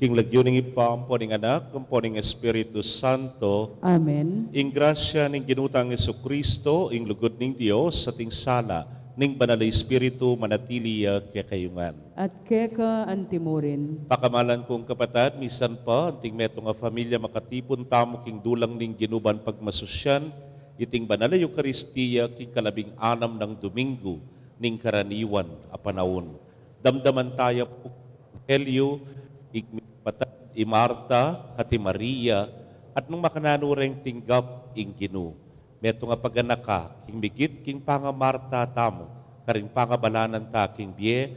King lagyu ning Ibpa, ampo ning Anak, ampo ning Espiritu Santo. Amen. Ing grasya ning Ginu tang Jesucristo, ing lugud ning Dios, at ing sala ning Banal a Espiritu manatili ya kekayu ngan. At keka antimurin. Pakamalan kung kapatad, misan pa anting metung a familia makatipun tamu king dulang ning Ginu ban pagmasusyan iting Banal a Eukaristia king kalabing anam nang Domingo ning karaniwan a panaun. Damdaman taya pu ing Ebanghelyo, ing kapatad i Marta at i Maria, at nung makananu reng tinggap ing Ginu. Metung a paganaka, king migit king pangamarta tamu karing pangabalanan ta king bie,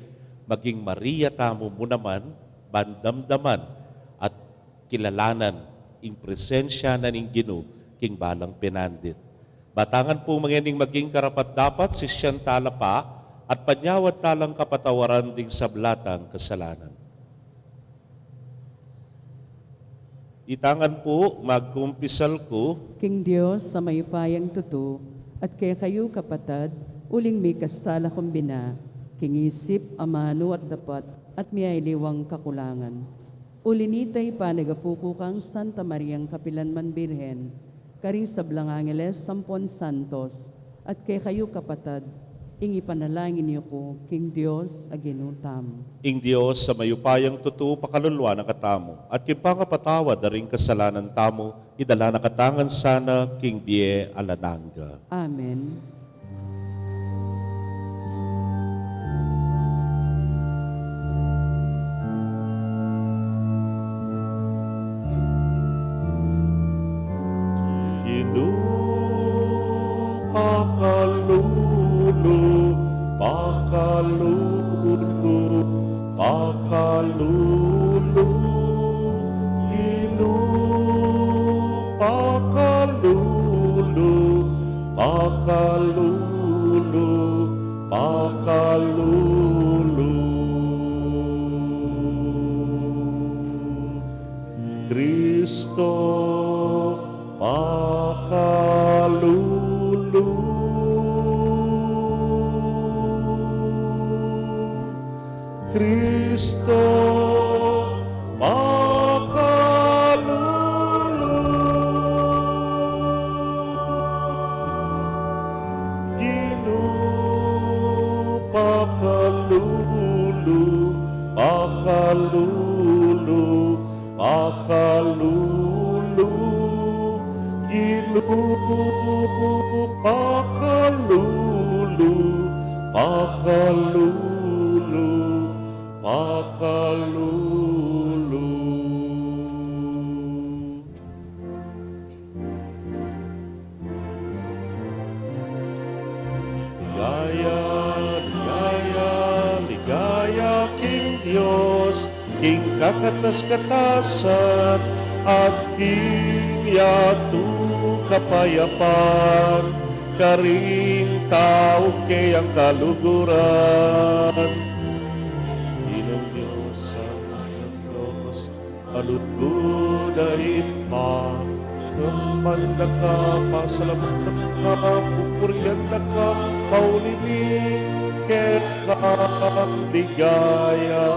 maging Maria tamu mu naman ban damdaman at kilalanan ing presensya na ning Ginu king balang penandit. Batangan pu mangening maging karapat-dapat, sisyan tala pa, at panyawad talang kapatawaran ding sabla tang kasalanan. Itangan pu, magkumpisal ku king Dios a mayupayang tutu, at kekayu kapatad, uling mikasala kung bina, king isip, amanu at dapat, at miyaliwang kakulangan. Uli nita, ipanagapu ku kang Santa Mariang kapilanman Birhen, karing sablang angeles ampon santos, at kekayu kapatad, ing ipanalangin yu ku king Dios a Ginu tamu. Ing Dios a mayupayang tutu pakalulwan na katamu, at king pangapatawad da ring kasalanan tamu, idala na katamu ngan sana king bie alang angga. Amen. Ginu, pakalulu, pakalulu, pakalulu, Ginu, pakalulu, pakalulu, pakalulu. Kristo, pakalulu. Kristo, pakalulu. Ginu, pakalulu, pakalulu, pakalulu. Ginu, pakalulu, pakalulu, pakalulu. Ligaya, ligaya, ligaya king Dios king kakatas-katasan, at king yatu kapayapan, karing tau keyang kaluguran. Ginung Dios, Ginung Dios, malugud a Ibpa, sinamat da ka, pasalamatan da ka, pupurian da ka, mauli mi keka ing ligaya.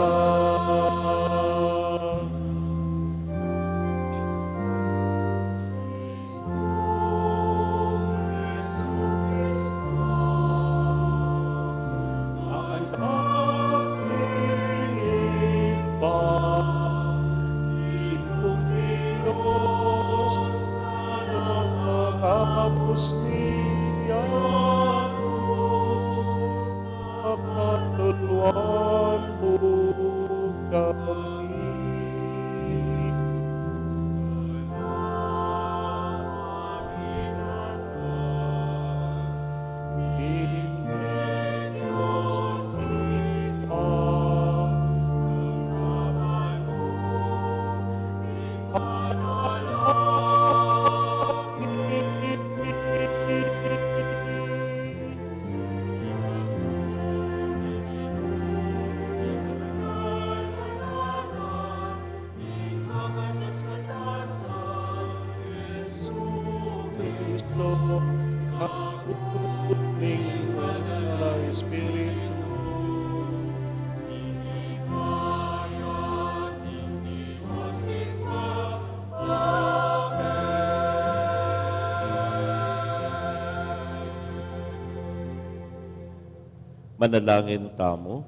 Pakaluluan mu kami. Manalangin tamu.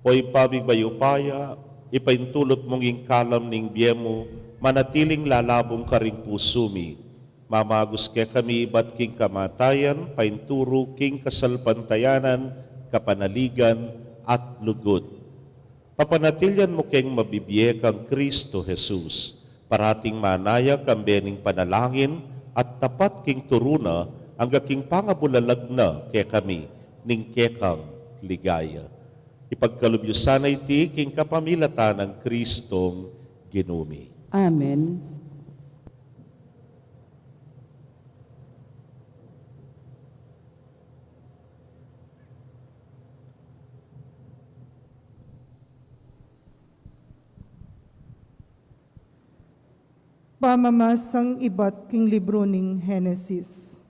O Ibpa ming mayupaya, ipaintulud mung ing kalam ning bie mu manatiling lalabung karing pusu mi. Mamagus kekami ibat king kamatayan, painturu king kasalpantayanan, kapanaligan, at lugud. Papanatilian mu keng mabibie kang Kristo Jesus, parating manaya kambe ning panalangin at tapat king turu na angga king pangabulalag na kekami ning kekang ligaya. Ipagkalub yu sana iti king kapamilatan nang Kristong Ginu mi. Amen. Pamamasang ibat king libru ning Henesis.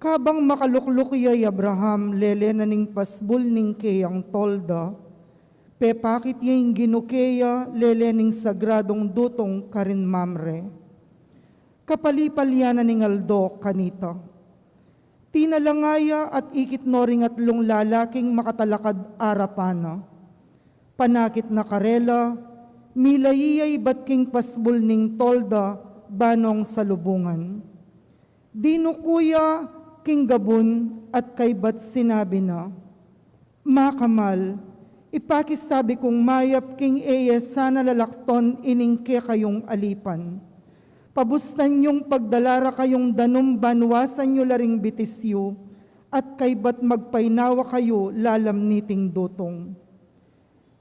Kabang makalukluk ya i Abraham lele na ning pasbul ning keyang tolda, pepakit ya ing Ginu keya lele ning sagradung dutung karin Mamre. Kapalipal ya na ning aldo kanita. Tinalanga ya at ikit no ring atlung lalaking makatalakad arapan na. Panakit na karela, milayi ya ibat king pasbul ning tolda ban nong salubungan. Dinuku ya king gabun at kaybat sinabi na, "Makamal, ipakisabi kung mayap king e ye sana lalakton ining kekayung alipan. Pabustan yung pagdala ra kayung danum ban wasan yu la ring bitis yu, at kaybat magpainawa kayu lalam niting dutung.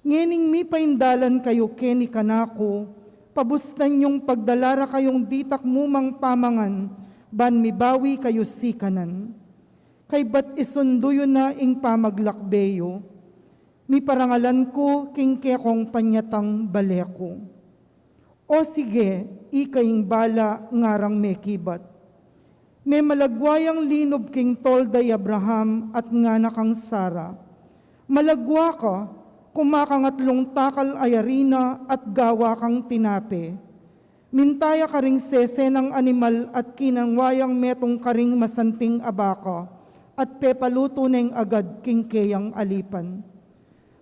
Ngening mipaindalan kayu keni kanaku, pabustan yung pagdala ra kayung ditak mu mang pamangan, ban mibawi kayu sikanan. Kaybat isundu yu na ing pamaglakbe yu. Miparangalan ku king kekong panyatang bale ku." "O sige, ika ing bala," ngarang mekibat. Memalagwa yang linub king tolda i Abraham at ngana kang Sara, "Malagwa ka, kuma kang atlung takal a arina at gawa kang tinape. Minta ya karing sese nang animal at kinangwa yang metung karing masanting a baka at pepalutu neng agad king keyang alipan.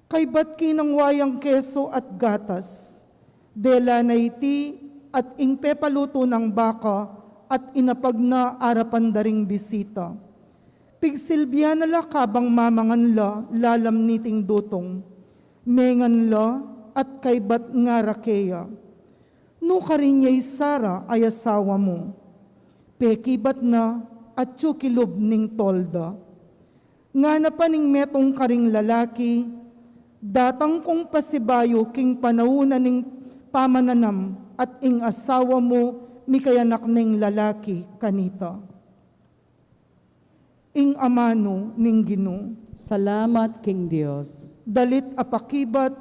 Kaybat kinangwa yang kesu at gatas. Dela na iti at ing pepalutu nang baka at inapag na arapan da ring bisita. Pigsilbian na la kabang mamangan la lalam niting dutung. Mengan la at kaybat ngara keya, 'Nu karin ya i Sara a asawa mu?' Pekibat na at atyu kilub ning tolda. Ngana pa ning metung karing lalaki, 'Datang kung pasibayu king panaun na ning pamananam at ing asawa mu mikayanak neng lalaki kanita.'" Ing amanu ning Ginu. Salamat king Dios. Dalit a pakibat,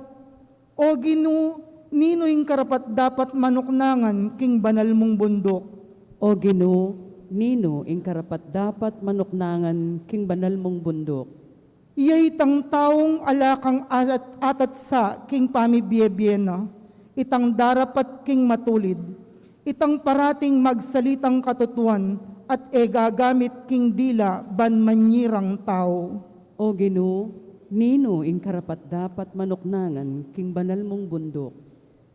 O Ginu, ninu ing karapat-dapat manuknangan king banal mung bunduk? O Ginu, ninu ing karapat-dapat manuknangan king banal mung bunduk? Ya itang taung ala kang atat-, atatsa king pamibie-bie na, itang darapat king matulid, itang parating magsalitang katutuan at e gagamit king dila ban manyirang tau. O Ginu, ninu ing karapat-dapat manuknangan king banal mung bunduk?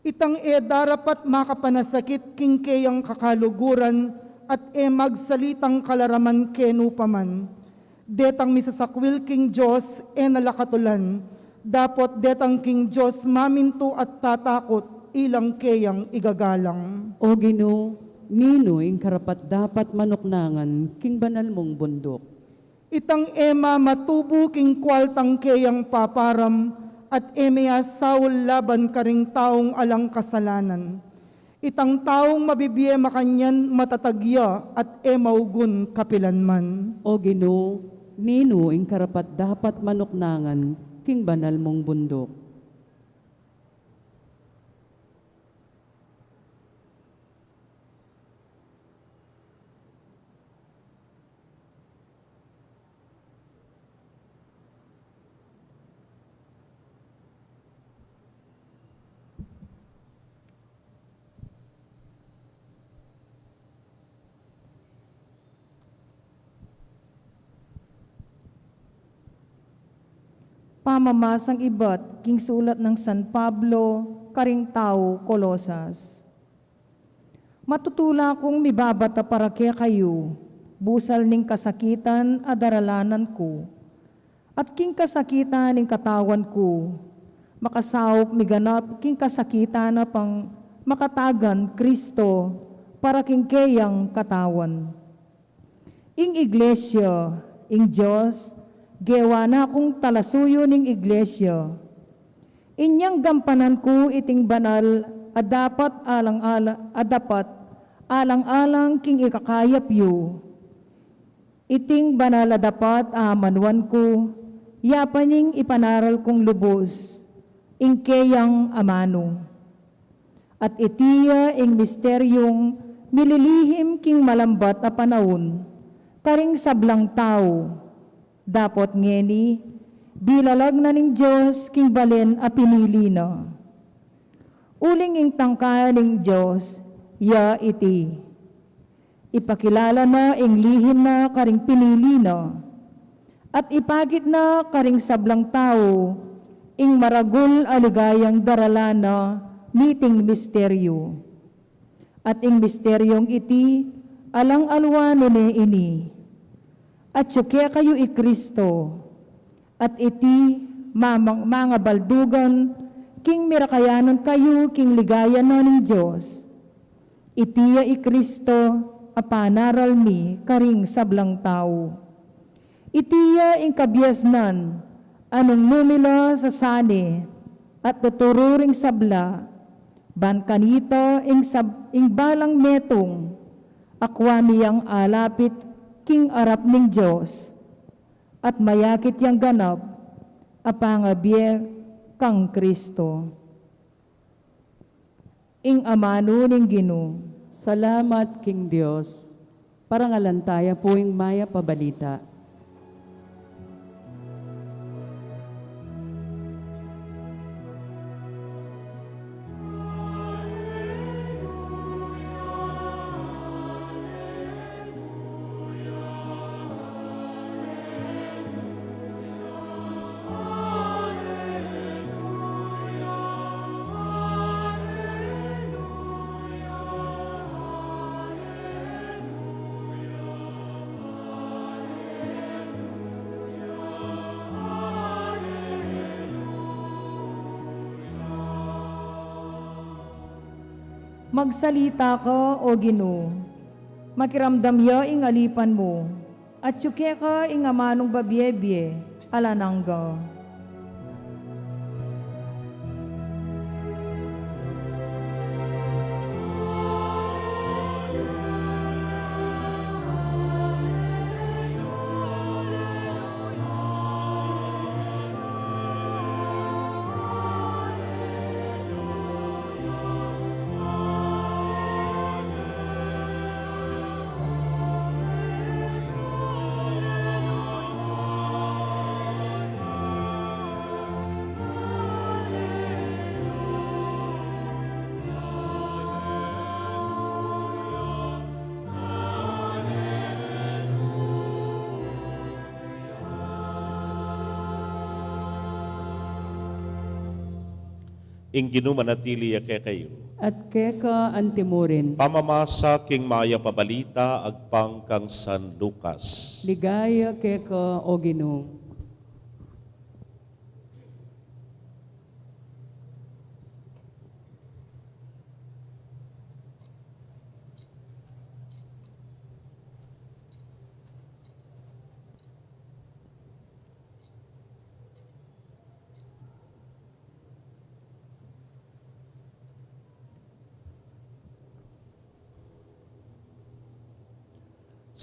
Itang e darapat makapanasakit king keyang kakaluguran at e magsalitang kalaraman kenu pa man. Detang misasakwil king Dios e na la katulan, dapot detang king Dios mamintu at tatakut, ilang keyang igagalang. O Ginu, ninu ing karapat-dapat manuknangan king banal mung bunduk? Itang e mamatubu king kualtang keyang paparam at e miasaul laban karing taung alang kasalanan. Itang taung mabibie makanyan matatag ya at e maugun kapilan man. O Ginu, ninu ing karapat-dapat manuknangan king banal mung bunduk? Pamamasang ibat king sulat nang San Pablo karing tau Colosas. Matutula kung mibabata para kekayu, busal ning kasakitan a daralanan ku, at king kasakitan ning katawan ku, makasaup miganap king kasakitan na pang makatagan Kristo para king keyang katawan. Ing iglesia, ing Dios, gewa na kung talasuyu ning iglesia. Inyang gampanan ku iting banal a dapat alang-ala-, a dapat alang-alang king ikakayap yu. Iting banal a dapat a amanuan ku, ya pa ning ipanaral kung lubus, ing keyang amanu. At iti ya ing misteryung mililihim king malambat a panaun, karing sablang tau, dapot ngeni, bilalag na ning Dios king balen a pinili na. Uling ing tangka ning Dios, ya iti. Ipakilala na ing lihim na karing pinili na, at ipakit na karing sablang tau ing maragul a ligayang daralan na niting misteryu. At ing misteryung iti, alang alwa nune ini. Atyu kekayu i Kristo, at iti mamang-, mangabaldugan king mirakayanan kayu king ligaya na ning Dios. Iti ya i Kristo a panaral mi karing sablang tau. Iti ya ing kabiasnan a nung numila sa sane at tuturu ring sabla, ban kanita ing sab-, ing balang metung, akwa mi yang alapit king arap ning Dios, at mayakit yang ganap a pangabie kang Kristo. Ing amanu ning Ginu. Salamat king Dios. Parangalan taya pu ing mayap a balita. Magsalita ka, O Ginu, makiramdam ya ing alipan mu, atyu keka ing amanung babie-bie alang angga. Ing Ginu manatili ya kekayu. At keka antimurin. Pamamasa king mayap a balita agpang kang San Lucas. Ligaya keka, O Ginu.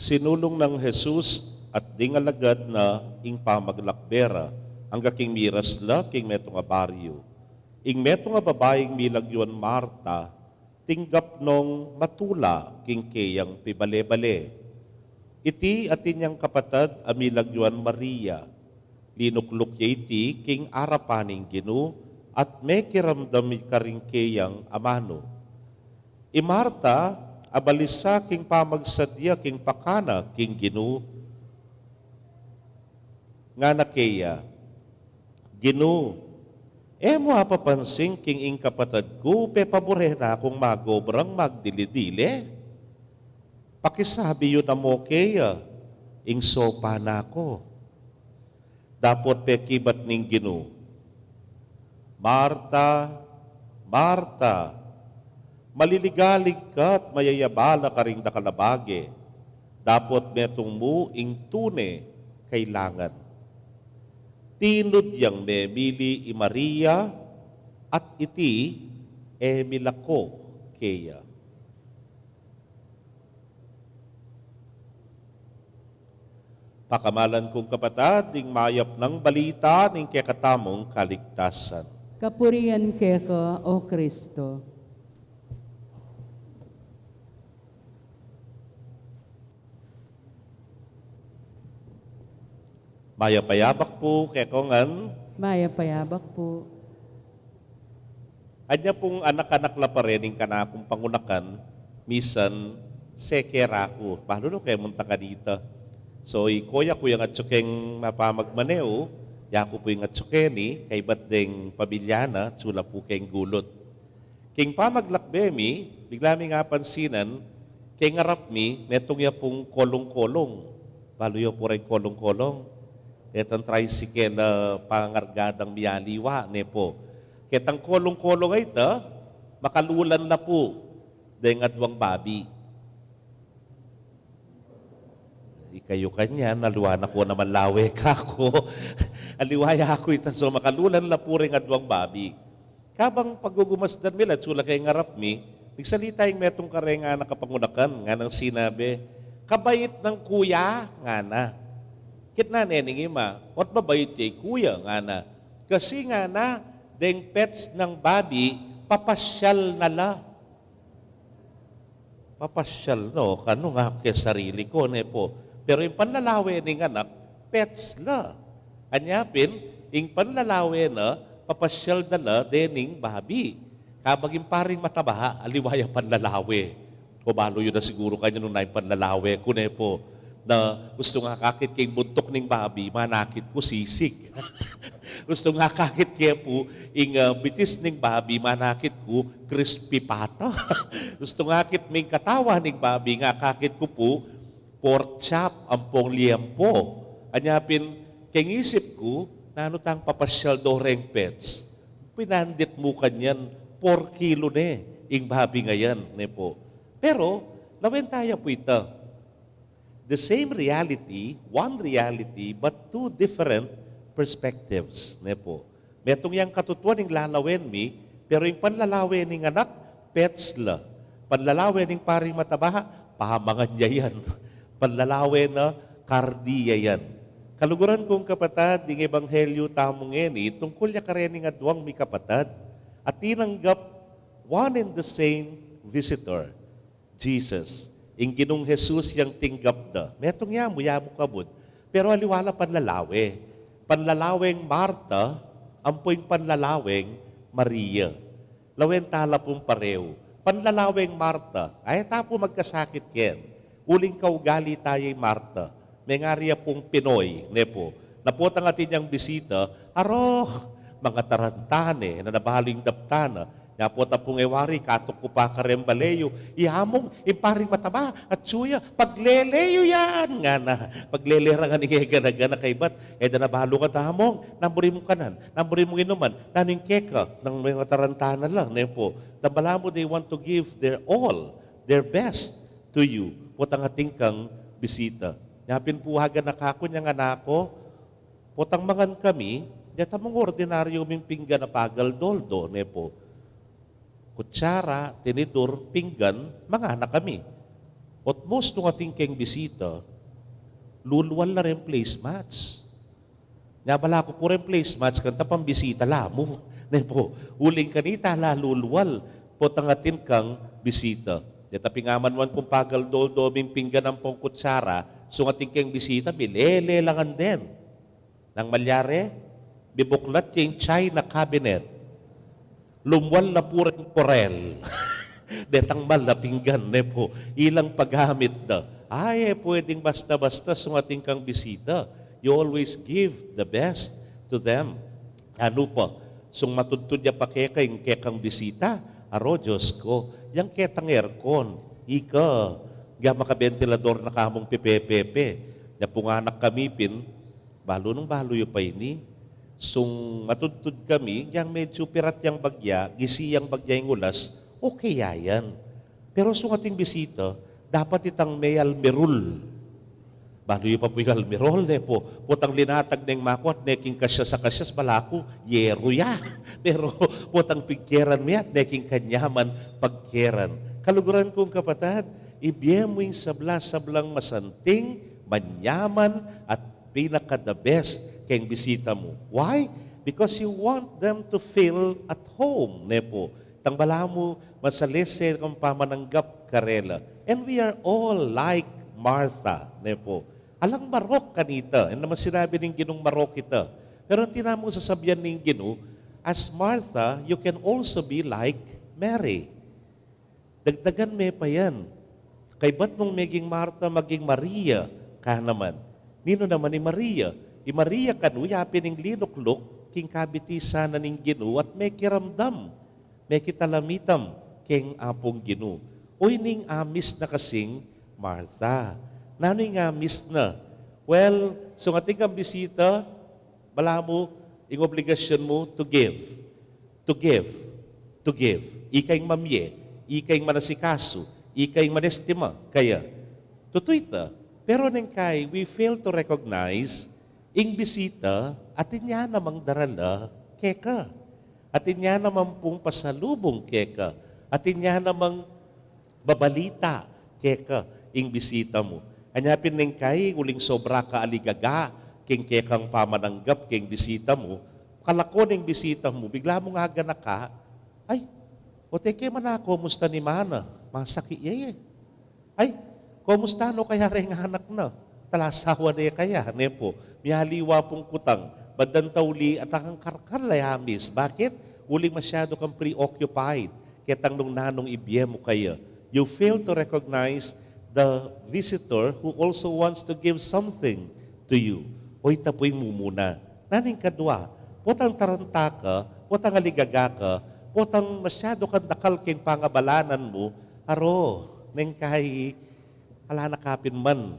Sinulung nang Jesus at ding alagad na ing pamaglakbe ra angga king miras la king metung a baryu. Ing metung a babaing milagyuan Marta, tinggap nong matula king keyang pibale-bale. Iti atin yang kapatad a milagyuan Maria, linukluk ya iti king arapan ning Ginu at mekiramdam karing keyang amanu. I Marta, abalisa king pamagsadya king pakana king Ginu, ngana keya, Ginu, e mu apapansin king ing kapatad ku pepabure na kung magobrang magdili-dili? Pakisabi yu na mu keya, ing sopa na ku. Dapot pekibat ning Ginu, Marta, Marta, maliligalig ka at mayayabala karing dakal a bage, dapot metung mu ing tune kailangan. Tinud yang memili i Maria, at iti e milako keya. Pakamalan kung kapatad, ing mayap nang balita ning kekatamung kaligtasan. Kapurian keka, O Kristo. Mayap a yabak pu kekongan. Mayap a yabak pu. Anya pung anak-anak la pa rin ing kanakung pangunakan, misan seke ra ku. Balu no kaya munta kanita. So, ikoya ku yang atsu keng mapamagmaneu, yaku pu ing atsu keni, kaibat deng pamilya na, tsula pu keng gulut. King pamaglakbe mi, bigla mi nga pansinan, keng arap mi, metung ya pung kolung-kolung. Balu yo pu reng kolung-kolung. Detang tricycle, ah, pangargadang mialiwa, ne pu. Ketang kolung-kolung a ita, makalulan la pu deng aduang babi. Ikayu kanyan, aliwa na ku naman lawe kaku. Aliwa ya ku ita, so makalulan la pu reng aduang babi. Kabang paggugumasdan mi la, tsula keng arap mi, migsalita ing metung kareng anak a pangunakan, nganang sinabi, "Kabait nang kuya," ngana. Kitnan ne ning ima, "Ot babait ya i kuya?" ngana. "Kasi," ngana, "deng pets nang babi, papasyal na la." Papasyal, no? Kanu nga ke sarili ku, ne pu. Pero ing panlalawe ning anak, pets la. Anya pin, ing panlalawe na, papasyal da la dening babi. Kabang ing paring mataba, aliwa ya panlalawe. O balu yu na siguru kanyan nung na ing panlalawe ku, ne pu. Na gustu nga akakit ke ing buntuk ning babi, manakit ku sisig. Gustu nga akakit ke pu ing, ah, bitis ning babi, manakit ku crispy pata. Gustu nga akit mi ing katawan ning babi, nga akakit ku pu pork chop ampong liempo. Anya pin, keng isip ku, nanu tang papasyal do reng pets? Pinandit mu kanyan, four kilo ne ing babi ngayan, ne pu. Pero lawen taya pu ita. The same reality, one reality, but two different perspectives, ne pu. Metung yang katutuan ing lalawen mi, pero ing panlalawe ning anak, pets la. Panlalawe ning paring mataba, pamangan ya yan. Panlalawe na, karni ya yan. Kaluguran kung kapatad, ing ebanghelyu tamu ngeni, tungkul ya karening aduang mikapatad, a tinanggap one and the same visitor. Jesus, ing Ginung Jesus yang tinggap da. Metung ya mu, ya mu kabud. Pero aliwa la panlalawe. Panlalaweng Marta, ampo ing panlalaweng Maria. Lawen ta la pung pareu. Panlalaweng Marta, ay ta pu magkasakit ken. Uling kaugali taya i Marta. Mengari ya pung Pinoy, ne pu. Na potang atin yang bisita, aro, mangataranta ne, na nabalu ing daptan na. Nya pota pung e wari, katuk ku pa kareng bale yu, i Among, ing paring mataba, atsu ya, paglele yu yan, ngana. Paglele ra ngana ing e gana-gana kaybat, e da nabalu kata Among, nanu buri mung kanan, nanu buri mung inuman, nanu ing keka, nang mangataranta na la, ne pu. Dambalan mu, they want to give their all, their best to you. Potang atin kang bisita. Nya pin pu haganaka ku, nyang anak ku, potang mangan kami, deta mung ordinaryu ming pinggan a pagal-doldo, ne pu. Kutsara, tinidur, pinggan, mangan na kami. Ot mus nung atin keng bisita, lulual la reng placemats. Nya bala ku pu reng placemats, kanta pang bisita la mu. Ne pu, uling kanita la lulual, potang atin kang bisita. Deta pingamanwan kung pagal-doldo ming pinggan ampong kutsara, sung atin keng bisita, milele la ngan den. Nang malyari, bibuklat ya ing china cabinet. Lumual na pu reng kurel. Detang mal a pinggan, ne pu. Ilang pagamit da. Ay, e pwedeng basta-basta sung atin kang bisita. You always give the best to them. Anu pa, sung matudtud ya pa keka ing kekang bisita, aro, Dios ku, yang ketang aircon, ika, ya makabentilador na kamung pepepepe, ya punganak kami pin, balu nung balu yu pa ini, sung matudtud kami, yang medyu pirat yang bagya, gisi yang bagya ing ulas, okay ya yan. Pero sung ating bisita, dapat itang me almirul. Balu yu pa pu ing almirul, ne pu. Potang linatag neng maku at ne king kasyas a kasyas, balaku, yeru ya. Pero potang pigkeran me at ne king kanyaman pagkeran. Kaluguran kung kapatad, ibie mu ing sabla-sablang masanting, manyaman, at pinaka-the best keng bisita mu. Why? Because you want them to feel at home, ne pu. Tang balamu, masalese kang pamananggap karela. And we are all like Martha, ne pu. Alang marok kanita, e naman sinabi ning Ginung marok ita. Pero atin mu sasabian ning Ginu, as Martha, you can also be like Mary. Dagdagan me pa yan. Kaybat mung meging Marta, maging Maria ka naman. Ninu naman i Maria? I Maria kanu, yapin ing linukluk king kabitisan na ning Ginu at mekiramdam, mekitalamitam keng Apung Ginu. Uy, ning amis na kasing Martha. Nanu ing amis na? Well, sung atin kang bisita, balamu, ing obligasyon mu to give. To give. To give. Ika ing mamie, ika ing manasikasu, ika ing manestima kaya. Tutu ita. Pero neng kai, we fail to recognize ing bisita, atin ya namang darala keka. Atin ya naman pung pasalubung keka. Atin ya namang babalita keka ing bisita mu. Anya pin neng kai, uling sobra ka aligaga keng kekang pamananggap keng bisita mu, kalako neng bisita mu, bigla mung aganaka, "Ay, o teke, mana, kumusta ni mana? Masakit ya e. Ay, kumusta no kaya reng anak na? Talasawa ne kaya?" Ne pu. Mialiwa pung kutang, bandang tauli at akang karkal a amis. Bakit? Uling masyadu kang preoccupied ketang nung nanung ibie mu kaya. You fail to recognize the visitor who also wants to give something to you. O ita pu ing mumuna. Nanu ing kadwa? Potang taranta ka, potang aligaga ka, potang masyadu kang dakal keng pangabalanan mu, aro, neng kai, ala na ka pin man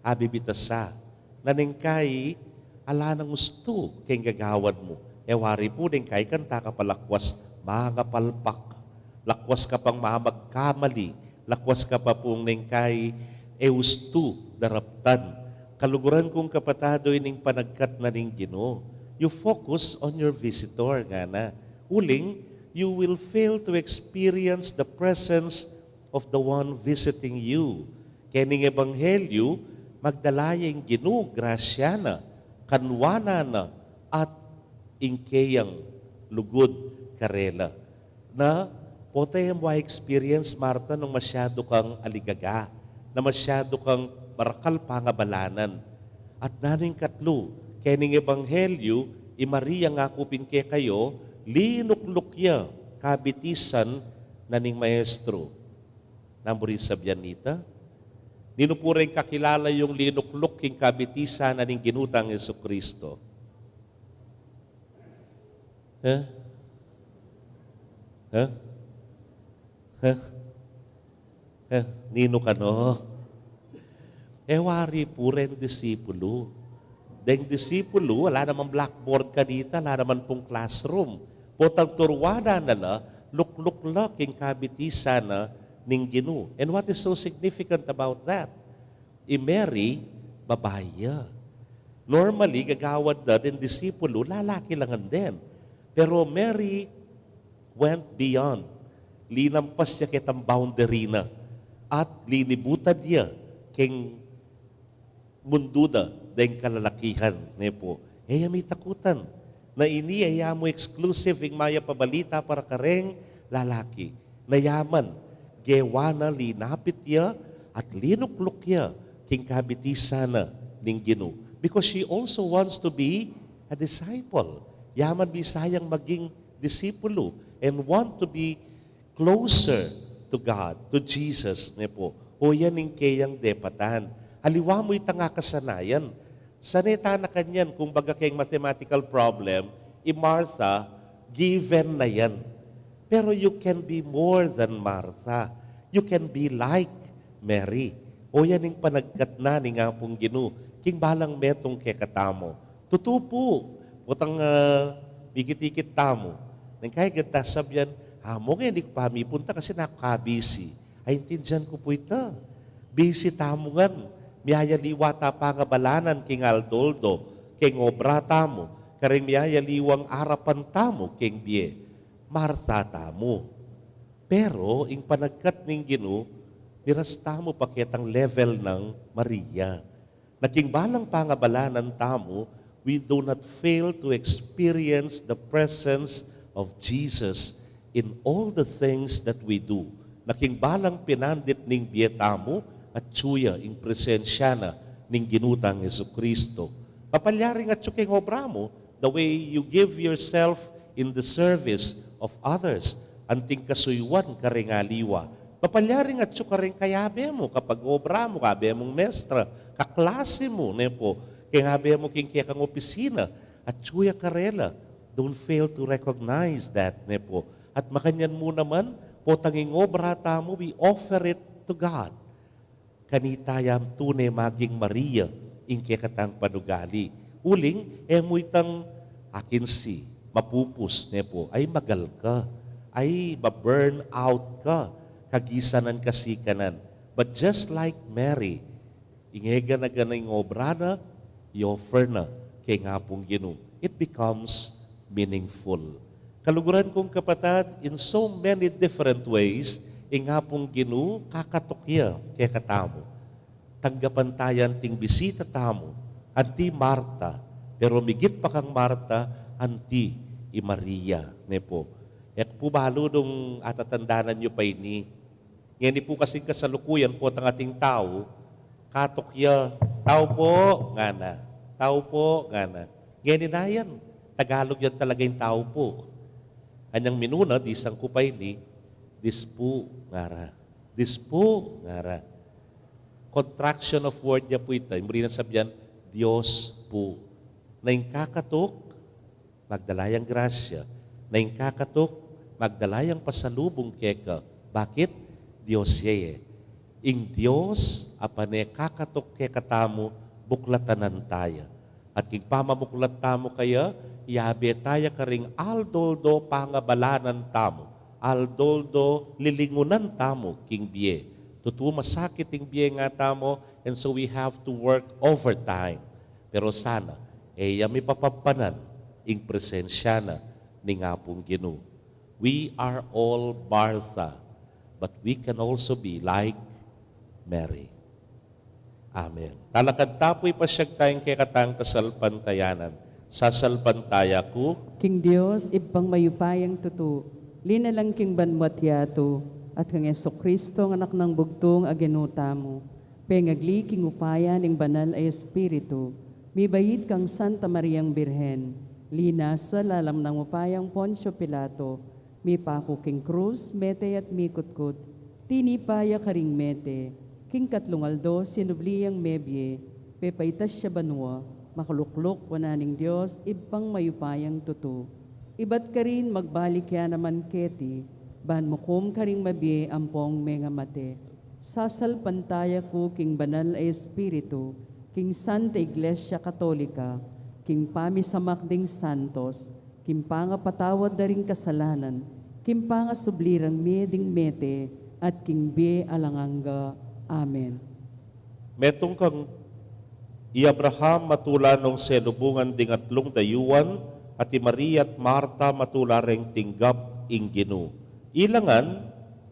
abibitasa. Na neng kai, ala nang ustu keng gagawan mu. E wari pu neng kai kanta ka pa lakwas mangapalpak, lakwas ka pang mamagkamali, lakwas ka pa pung neng kai e ustu daraptan. Kaluguran kung kapatad, o ining panagkat na ning Ginu. You focus on your visitor, ngana. Uling, you will fail to experience the presence of the one visiting you. Kening ebanghelyu, magdala ya ing Ginu, grasya na, kanwanan na, at ing keyang lugud karela. Na, pota e mu a-experience, Marta, nung masyadu kang aligaga, na masyadu kang marakal pangabalanan. At nanu ing katlu, kening ebanghelyu, i Maria ngaku pin kekayu, linukluk ya kabitisan na ning Maestro. Nanu ring sabian nita? Ninu pu reng kakilala yung linukluk king kabitisan na ning Ginu tang Jesucristo? Ha? Ha? Ha? Ha? Ninu kanu? E wari pu reng disipulu. Deng disipulu, ala namang blackboard kanita, ala naman pung classroom. Potang turuan na la, lukluk la king kabitisan na ning Ginu. And what is so significant about that? I Mary, babai ya. Normally, gagawan da deng disipulu, lalaki la ngan din. Pero Mary went beyond. Linampas ya ketang boundary na. At linibutan ya keng mundu da deng kalalakihan, ne pu. E ya mitakutan. Na ini e ya mu exclusive ing mayap a balita para kareng lalaki. Na yaman, gewa na linapit ya at linukluk ya king kabitisan na ning Ginu. Because she also wants to be a disciple. Yaman bisa yang maging disipulu and want to be closer to God, to Jesus, ne pu. O yan ing keyang depatan. Aliwa mu itang kasanayan. Sane ta na kanyan, kung baga keng mathematical problem, I Martha, given na yan. Pero you can be more than Martha. You can be like Mary. O yan ing panagkat na ning Apung Ginu king balang metung kekatamu. Tutu pu, potang, ah, mikit-ikit tamu. Neng kaya genta sabyan, "Amu, ngeni ku pa mipunta kasi naku kabisi." Aintindian ku pu ita. Bisi tamu ngan, miyayaliwa ta pangabalanan king aldo-aldo, king obra tamu, karing miyayaliwang arapan tamu king bie. Martha tamu. Pero ing panagkat ning Ginu, miras tamu pa ketang level nang Maria. Na king balang pangabalanan tamu, we do not fail to experience the presence of Jesus in all the things that we do. Na king balang pinandit ning bie tamu, atyu ya ing presensya na ning Ginu tang Jesucristo. Papalyaring atyu king obra mu, the way you give yourself in the service of others, anting kasuyuan karing aliwa. Papalyaring atyu karing kayabe mu, kapag-obra mu, kayabe mung mestra, kaklase mu, ne pu, kayabe mu king kekang opisina, atyu ya karela. Don't fail to recognize that, ne pu. At makanyan mu naman, potang ing obra tamu, we offer it to God. Kanita yang tune maging Maria ing kekatang panugali. Uling, e mu itang akinsi, mapupus, ne pu, ay magal ka, ay ba-burn out ka, kagisanan kasi kanan. But just like Mary, ing e gana-gana ing obra na, i-offer na keng Apung Ginu. It becomes meaningful. Kaluguran kung kapatad, in so many different ways, ing Apung Ginu kakatuk ya kekatamu. Tanggapan ta ya anting bisita tamu, anti Marta, pero migit pa kang Marta, anti i Maria, ne pu. E ku pu balu nung atatandanan yu pa ini. Ngeni pu kasing kasalukuyan potang ating tau, katuk ya, "Tau po," ngana. "Tau po," ngana. Ngeni na yan, Tagalog yan talaga ing "tau po." Anyang minuna, disang ku pa ini, "Dis pu," ngara. "Dis pu," ngara. Contraction of word ya pu ita, ing buri nang sabyan, "Dios pu." Na ing kakatuk, magdala yang grasya. Na ing kakatuk, magdala yang pasalubung keka. Bakit? Dios ya e. Ing Dios a pane kakatuk kekatamu, buklatan ta ya. At king pamamuklat tamu kaya, iyabe ta ya karing aldo-aldo pangabalanan tamu, aldo-aldo lilingunan tamu king bie. Tutu masakit ing bie, nga tamu, and so we have to work overtime. Pero sana, e ya mipapampan ing presensya na ning Apung Ginu. We are all Martha, but we can also be like Mary. Amen. Talakad ta pu, ipasyag taya ing kekatang kasalpantayanan. Sasalpantaya ku king Dios, Ibpang mayupayang tutu, linalang king banwa't yatu, at kang Jesucristo, a Anak nang Bugtung a Ginu tamu. Pengagli king upaya ning Banal a Espiritu, mibait kang Santa Mariang Birhen, linasa lalam nang upayang Poncio Pilato, mipaku king krus, mete at mikutkut, tinipa ya karing mete, king katlung aldo sinubli yang mebie, pepaitas ya banua, makalukluk wanan ning Dios, Ibpang mayupayang tutu. Ibat karin magbalik ya naman keti, ban mukum karing mabie ampong mengamate. Sasalpantaya ku king Banal a Espiritu, king Santa Iglesia Katolika, king pamisamak ding santos, king pangapatawad da ring kasalanan, king pangasubli rang mie ding mete, at king bie alang angga. Amen. Metung kang i Abraham matula nung selubungan ding atlung dayuan, at i Maria at Marta matula reng tinggap ing Ginu. Ila ngan,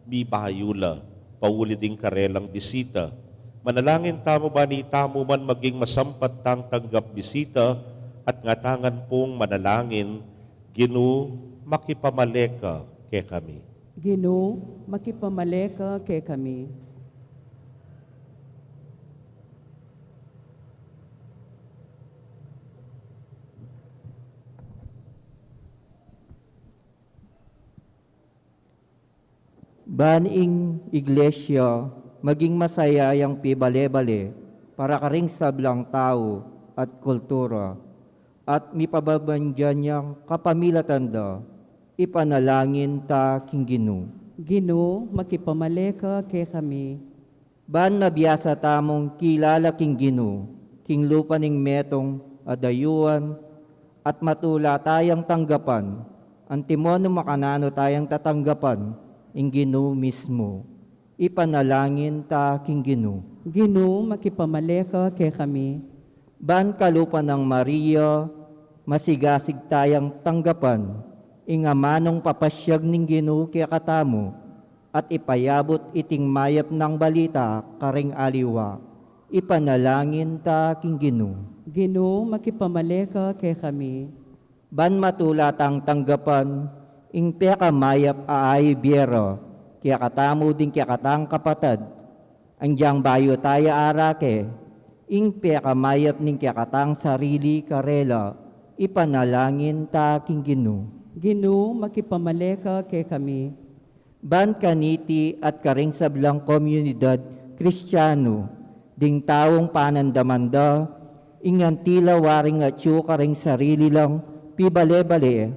mibayu la, pauli ding karelang bisita. Manalangin tamu ban itamu man maging masampat tang tanggap bisita, at ngatamu ngan pung manalangin, Ginu, makipamale ka kekami. Ginu, makipamale ka kekami. Ban ing Iglesia maging masaya yang pibale-bale para karing sablang tau at kultura. at mipababandian yang kapamilatan da, ipanalangin ta king Ginu. Ginu, makipamale ka kekami. Ban mabiasa tamung kilala king Ginu, king lupa ning metung a dayuan, at matula tayang tanggapan, antimo nung makananu tayang tatanggapan, ing Ginu mismu. Ipanalangin ta king Ginu. Ginu, makipamale ka kekami. Ban kalupa nang Maria, masigasig tayang tanggapan, ing amanung papasyag ning Ginu kekatamu, at ipayabut iting mayap nang balita karing aliwa. Ipanalangin ta king Ginu. Ginu, makipamale ka kekami. Ban matula tang tanggapan, ing pekamayap a aibie ra, kekatamu ding kekatang kapatad, anggiyang bayu taya arake, ing pekamayap ning kekatang sarili karela, ipanalangin ta king Ginu. Ginu, makipamale ka kekami. Ban kaniti at karing sablang komunidad Kristianu, ding taung panandaman da, ing antila waring atyu karing sarili lang pibale-bale,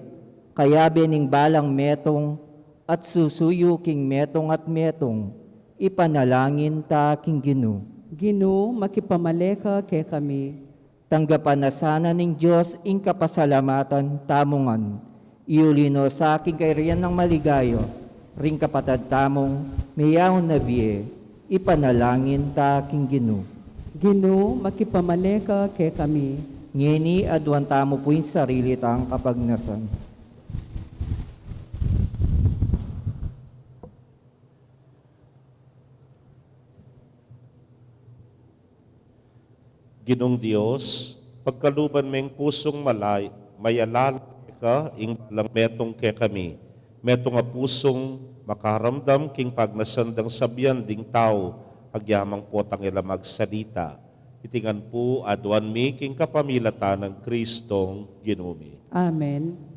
kayabe ning balang metung, at susuyu king metung at metung, ipanalangin ta king Ginu. Ginu, makipamale ka kekami. Tanggapan na sana ning Dios ing kapasalamatan tamu ngan. Iuli no sa king kayarian nang maligaya, ring kapatad tamung meyaun na bie, ipanalangin ta king Ginu. Ginu, makipamale ka kekami. Ngeni, aduan tamu pu ing sarili tang kapagnasan. Ginung Dios, pagkaluban meng pusung malay, mayalala keka ing balang metung kekami, metung a pusung makaramdam king pagnasan dang sabian ding tau, agyamang potang ila magsalita. Iti ngan pu aduan mi king kapamilatan nang Kristong Ginu mi. Amen.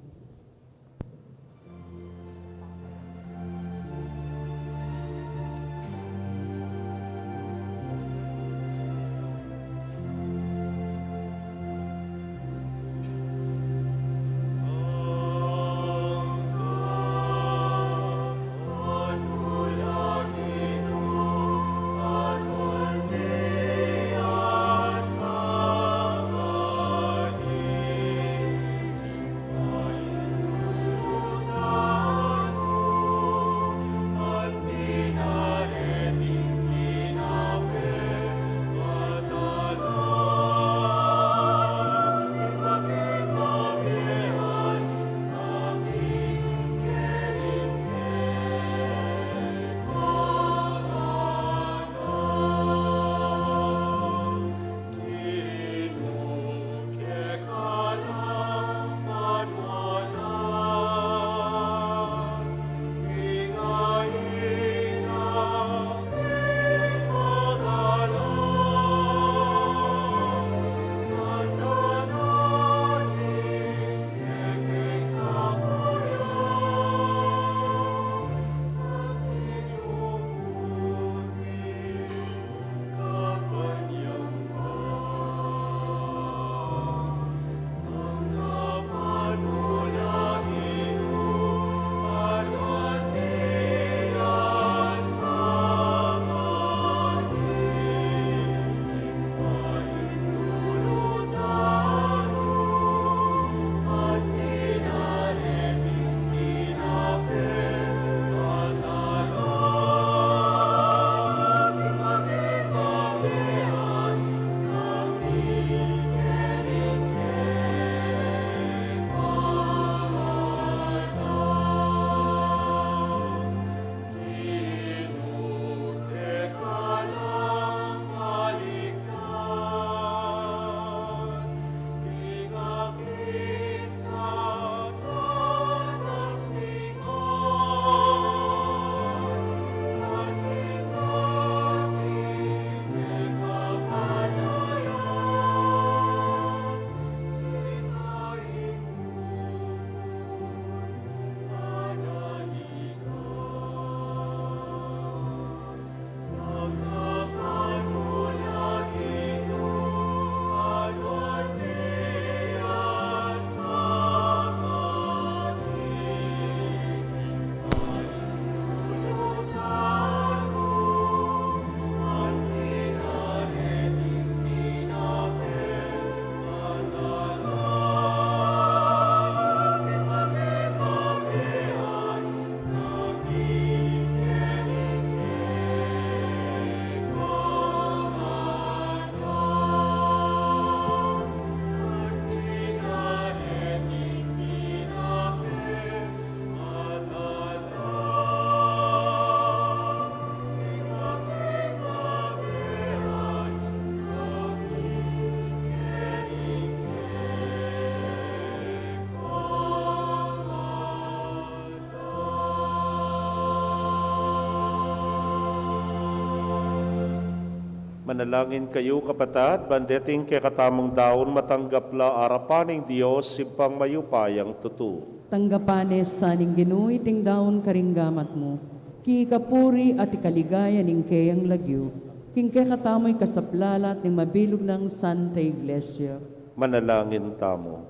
Manalangin kayu, kapatad, ban deting kekatamung daun matanggap la arapan ning Dios, Ibpang mayupayang tutu. Tanggapan ne sa ning Ginu iting daun karing gamat mu, king ikapuri at ikaligaya ning keyang lagyu, king kekatamu ikasaplalat ning mabilug nang Santa Iglesia. Manalangin tamu.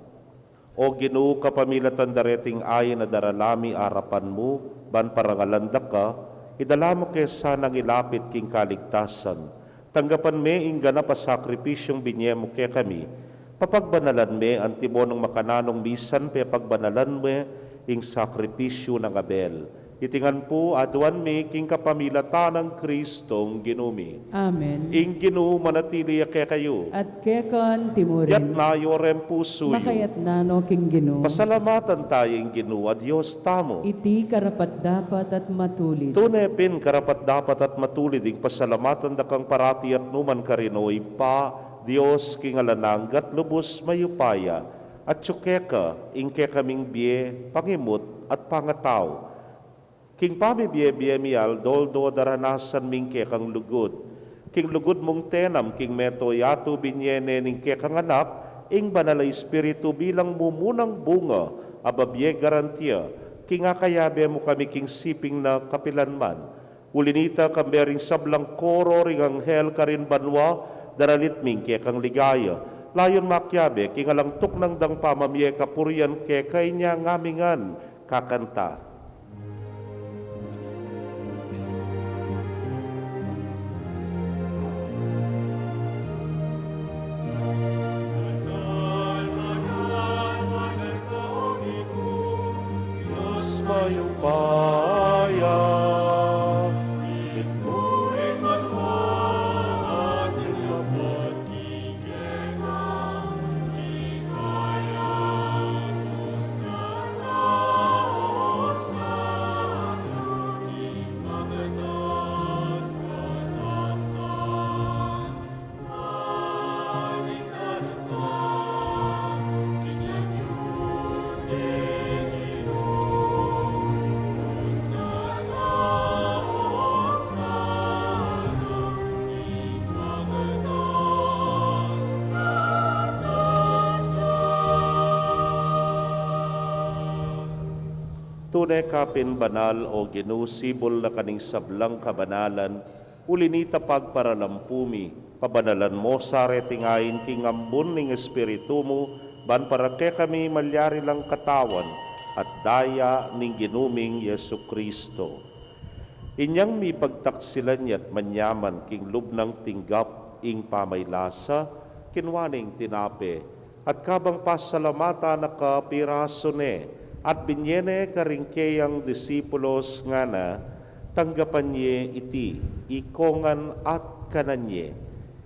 O Ginu, kapamilatan da reting ain a daralan mi arapan mu, ban parangalan da ka, idala mu ke sanang ilapit king kaligtasan. Tanggapan me ing ganap a sakripisyung binye mu kekami. Papagbanalan me antimong makananung misan pepagbanalan me ing sakripisyu nang Abel. Iti ngan pu aduan mi king kapamilatan nang Kristong Ginu mi. Amen. Ing Ginu manatili ya kekayu. At keka mu rin. Itas yu reng pusu yu. Makaitas no king Ginu. Pasalamatan taya ing Ginu a Dios tamu. Iti karapat-dapat at matulid. Tune pin karapat-dapat at matulid ing pasalamatan da kang parati at nukarin man, O Ibpa, Dios king alang angga at lubus mayupaya, atiu keka ing kekaming bie, pangimut at pangatau. King pamibie-bie mi aldo-aldo daranasan mi ing kekang lugud. King lugud mung tinanam king mabilug a yatu, binye ne ning kekang Anak ing Banal a Espiritu bilang mumunang bunga a babie garantia king akayabe mu kami king siping na kapilanman. Uli na nita, kambe ring sablang koro ring anghel karin banua, daralit mi ing kekang ligaya. Layun makiabe king alang tuknang dang pamamie kapurian keka. Inya ngan mi ngan kakanta. Dios mayupaya, mitmu ing banua at ing banua. Tune ka pin banal, O Ginu, sibul na ka ning sablang kabanalan. Uli na nita, pagparalampu mi, pabanalan mu sa reting ain king ambun ning Espiritu mu, ban para kekami malyari lang katawan at daya ning Ginu ming Jesucristo. Inyang mipagtaksilan ya at manyaman king lub nang tinggap ing pamaylasa, kinua ne ing tinape, at kabang pasalamatan na ka, pirasu ne, at binye ne karing keyang disipulos, ngana, tanggapan ye iti ikongan at kanan ye.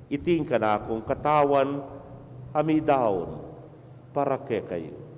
Iti ing kanakung katawan a midaun para kekayu.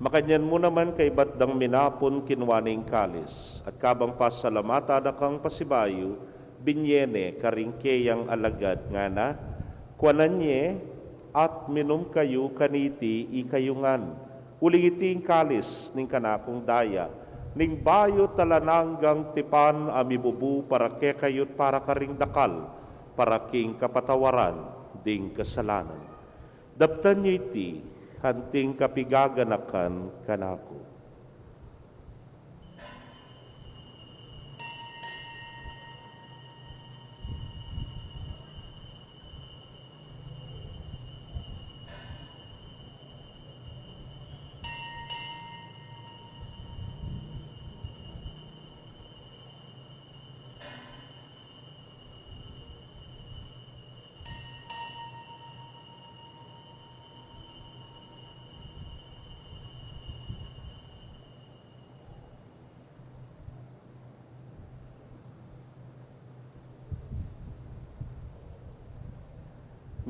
Makanyan mu naman, kaibat dang minapun, kinua ne ing kalis, at kabang pasalamatan na kang pasibayu, binye ne karing keyang alagad, ngana, kuanan ye at minum kayu kaniti ikayu ngan, uling iti ing kalis ning kanakung daya, ning bayu at alang anggang tipan a mibubu para kekayu at para karing dakal, para king kapatawaran ding kasalanan. Daptan ye iti anting kapigaganakan kanaku.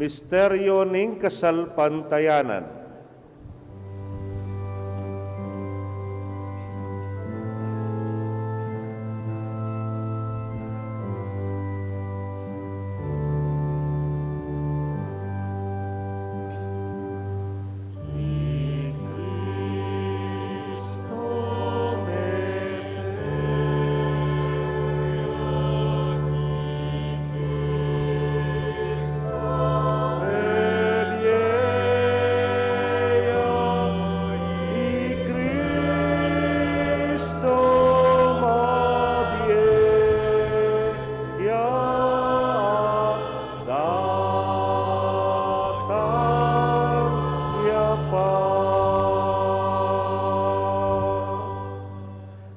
Misteryo ning kasalpantayanan. Datang ya pa.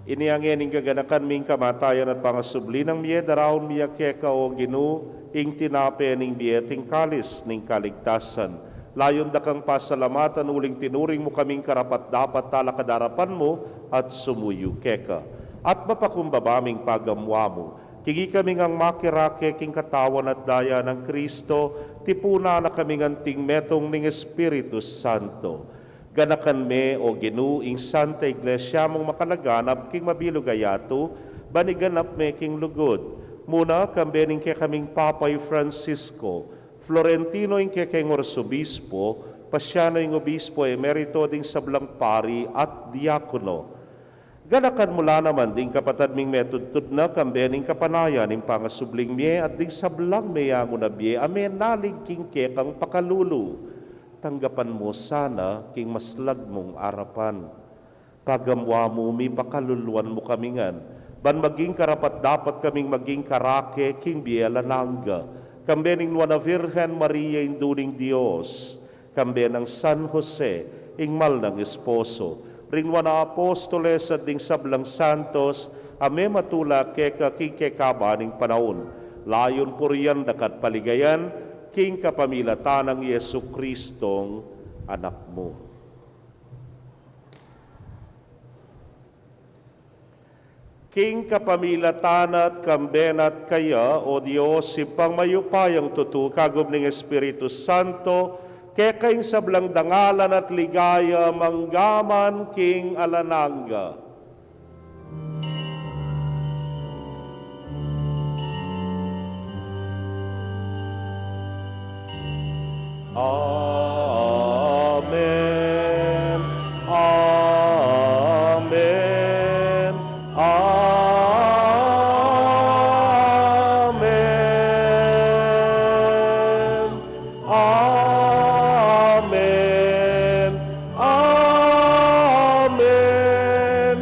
Inya ngeni, gaganakan mi ing kamatayan at pangasubli nang mie, daraun mi keka, o Ginu, ing tinape ning bie at ing kalis ning kaligtasan. Layun da kang pasalamatan uling tinuring mu kaming karapat-dapat talakad king arapan mu at sumuyu keka. At mapakumbaba ming pagamuan mu, king ikami ngang makirake king katawan at daya nang Kristo, tipunan na kami ngan king metung ning Espiritu Santo. Ganakan me, o Ginu, ing Santa Iglesia mung makalaganap king mabilug a yatu, ban iganap me king lugud. Muna, kambe ning kekaming Papa i Francisco, Florentino ing kekeng Arsobispo, Paciano ing Obispo Emerito, ding sablang pari at diakono. Ganakan mu la naman ding kapatad ming metudtud na, kambe ning kapanayan ning pangasubling mie at ding sablang meyangu na bie a menalig king kekang pakalulu. Tanggapan mu sana king maslag mung arapan. Pagamuan mu mi, pakaluluan mu kami ngan, ban maging karapat-dapat kaming maging karake king bie alang angga, kambe ning Nuan a Virgen Maria, Indu ning Dios, kambe nang San Jose, ing mal nang esposo, ring nuan a apostoles at ding sablang santos a mematula keka king kekaban ning panaun, layun purian da ka at paligayan, king kapamilatan nang Jesucristong Anak mu. King kapamilatan na at kambe na at kaya, O Dios, Ibpang mayupayang tutu, kagum ning Espiritu Santo, keka ing sablang dangalan at ligaya manggaman king alang angga. Amen. Amen. Amen. Amen. Amen.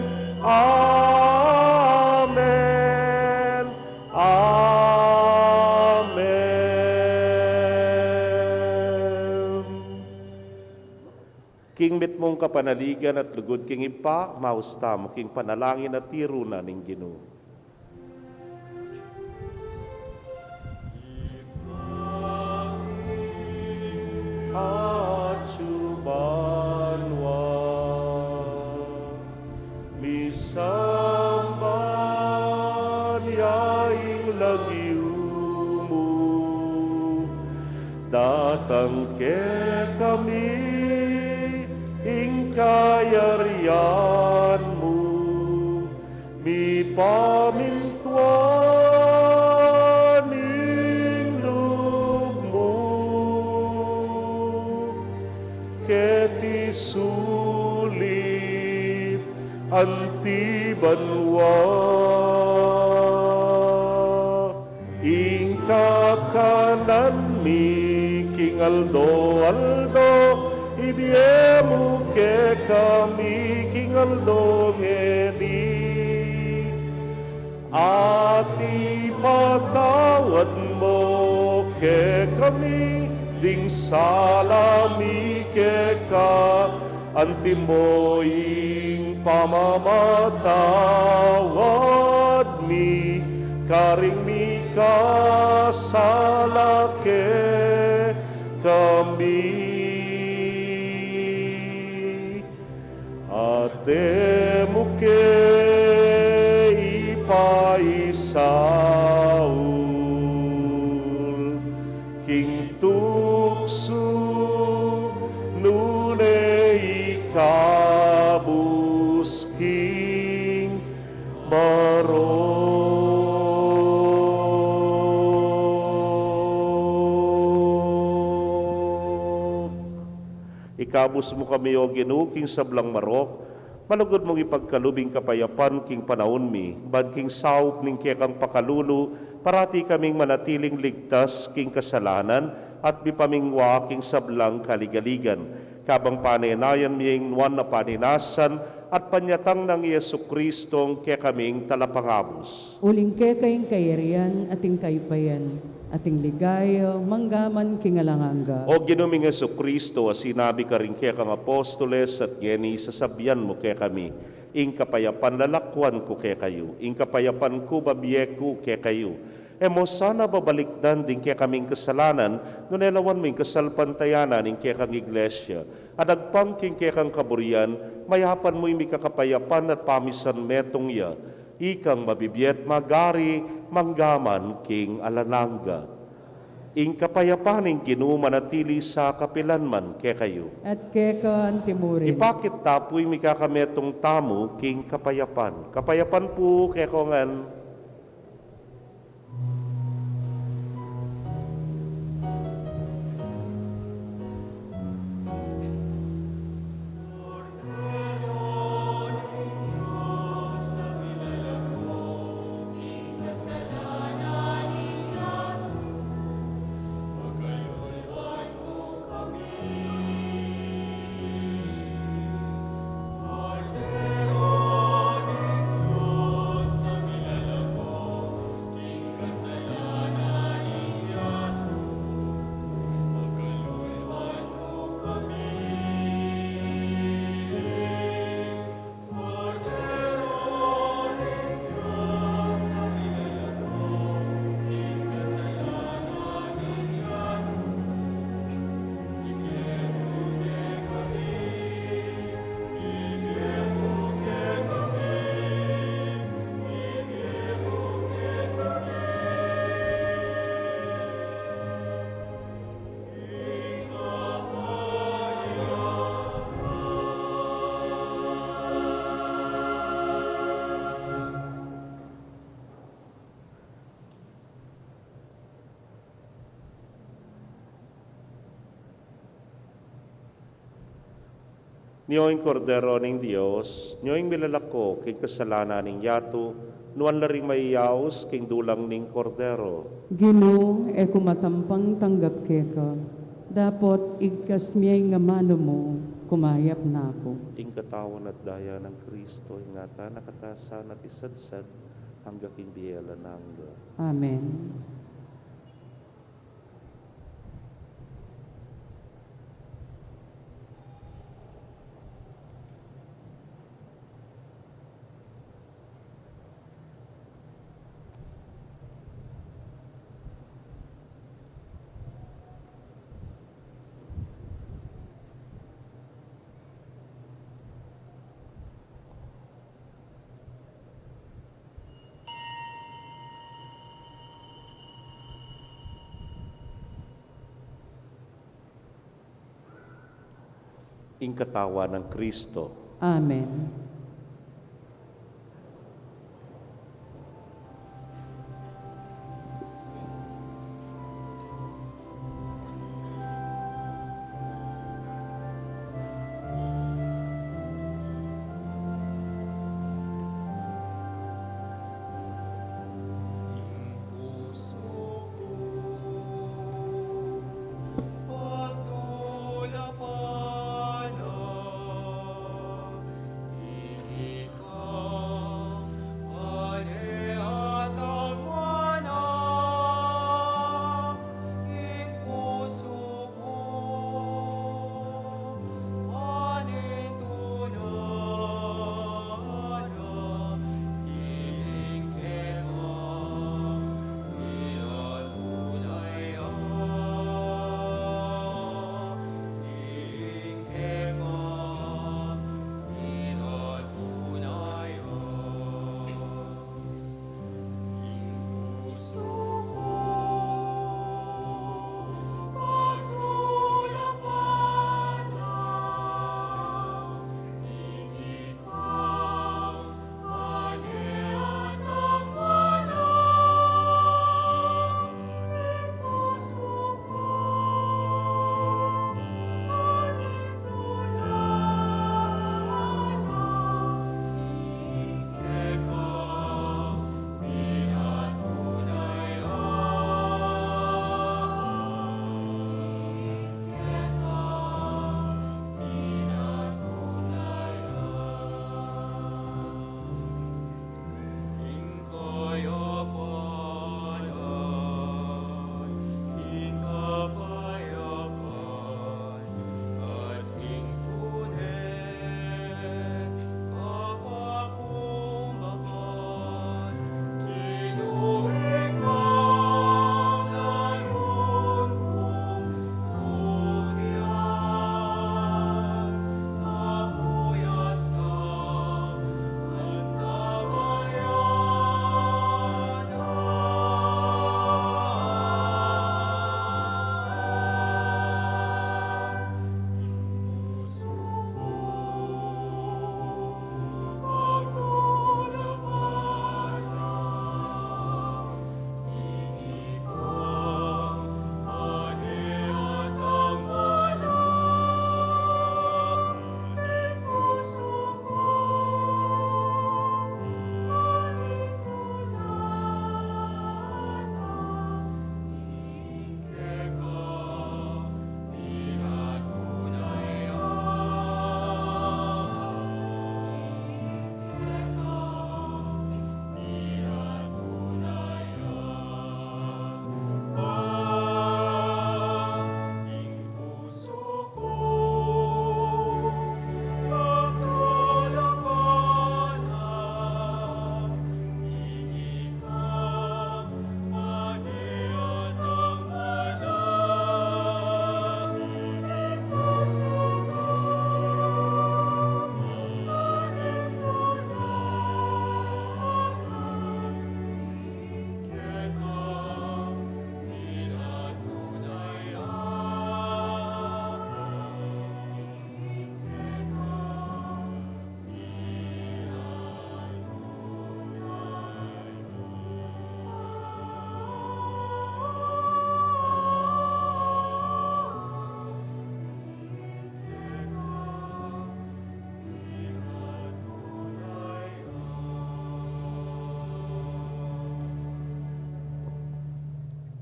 Amen. Amen. King mitmung kapanaligan at lugud king Ibpa, maus tamu king panalangin a tiru na ning Ginu. Atsu banua, misamban ya ing lagyu mu, datang kekami ing kayarian mu, mipamintuan ing lub mu keti sulip anti banua. Ing kakanan mi king aldo-aldo, ibie mu kekami king aldo ngeni. At ipatawad mu kekami ding sala mi keka, anti mo ing pamamatawad mi karing mikasala kekami. At e mu ke ipaisaul king tu Kabus king marok. Ikabus mu kami, O Ginu, king sablang marok, malugud mung ipagkalub ing kapayapan king panaun mi, ban king saup ning kekang pakalulu, parati kaming manatiling ligtas king kasalanan at mipamingwa king sablang kaligaligan. Kabang panenayan mi ing nuan a paninasan at panyatang nang Jesucristo, kekaming talapangabus. Uling keka ing kayarian at ing kayupayan at ing ligaya manggaman king alang angga. O Ginu ming Jesucristo, a sinabi karing kekang apostoles at ngeni sasabian mu kekami, ing kapayapan lalakuan ku kekayu, ing kapayapan ku babie ku kekayu. E mu sana babalikdan ding kekaming kasalanan, nune lawan mu ing kasalpantayanan ning kekang Iglesia, a agpang king kekang kaburian, mayapan mu ing mikakapayapan at pamisan metung ya, ikang mabibie at magari manggaman king alang angga. Ing kapayapan ning Ginu manatili sa kapilan man kekayu. At keka antimurin. Ipakit ta pu ing mikakametung tamu king kapayapan. Kapayapan pu kekongan. Nyo ing Kordero ning Dios, nyo ing milalako king kasalanan ning yatu, nuan la ring mayayaus king dulang ning Kordero. Ginu, e ku matampang tanggap keka, dapot igkas mu ing amanu mu, kumayap na ku. Ing katawan at daya nang Kristo, ingatan na katasan at isadsad, angga king bie alang angga. Amen. Ing katawan nang Kristo. Amen.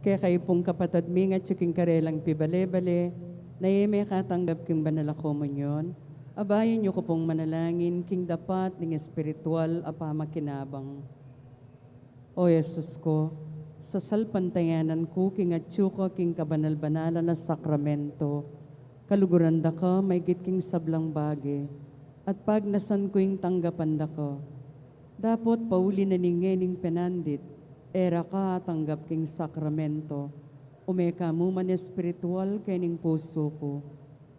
Kekayu pung kapatad mi ngan atyu king karelang pibale-bale, na e mekatanggap king banal a komunyon, abayan yu ku pung manalangin king dapat ning espiritual a pamakinabang. O Jesus ku, sasalpantayanan ku king atyu ka king kabanal-banalan a sakramento, kaluguran da ka maigit king sablang bage, at pagnasan ku ing tanggapan da ka. Dapot pauli na ning ngening penandit, e ra ka atanggap king sakramento, ume ka mu man espiritual kening pusu ku.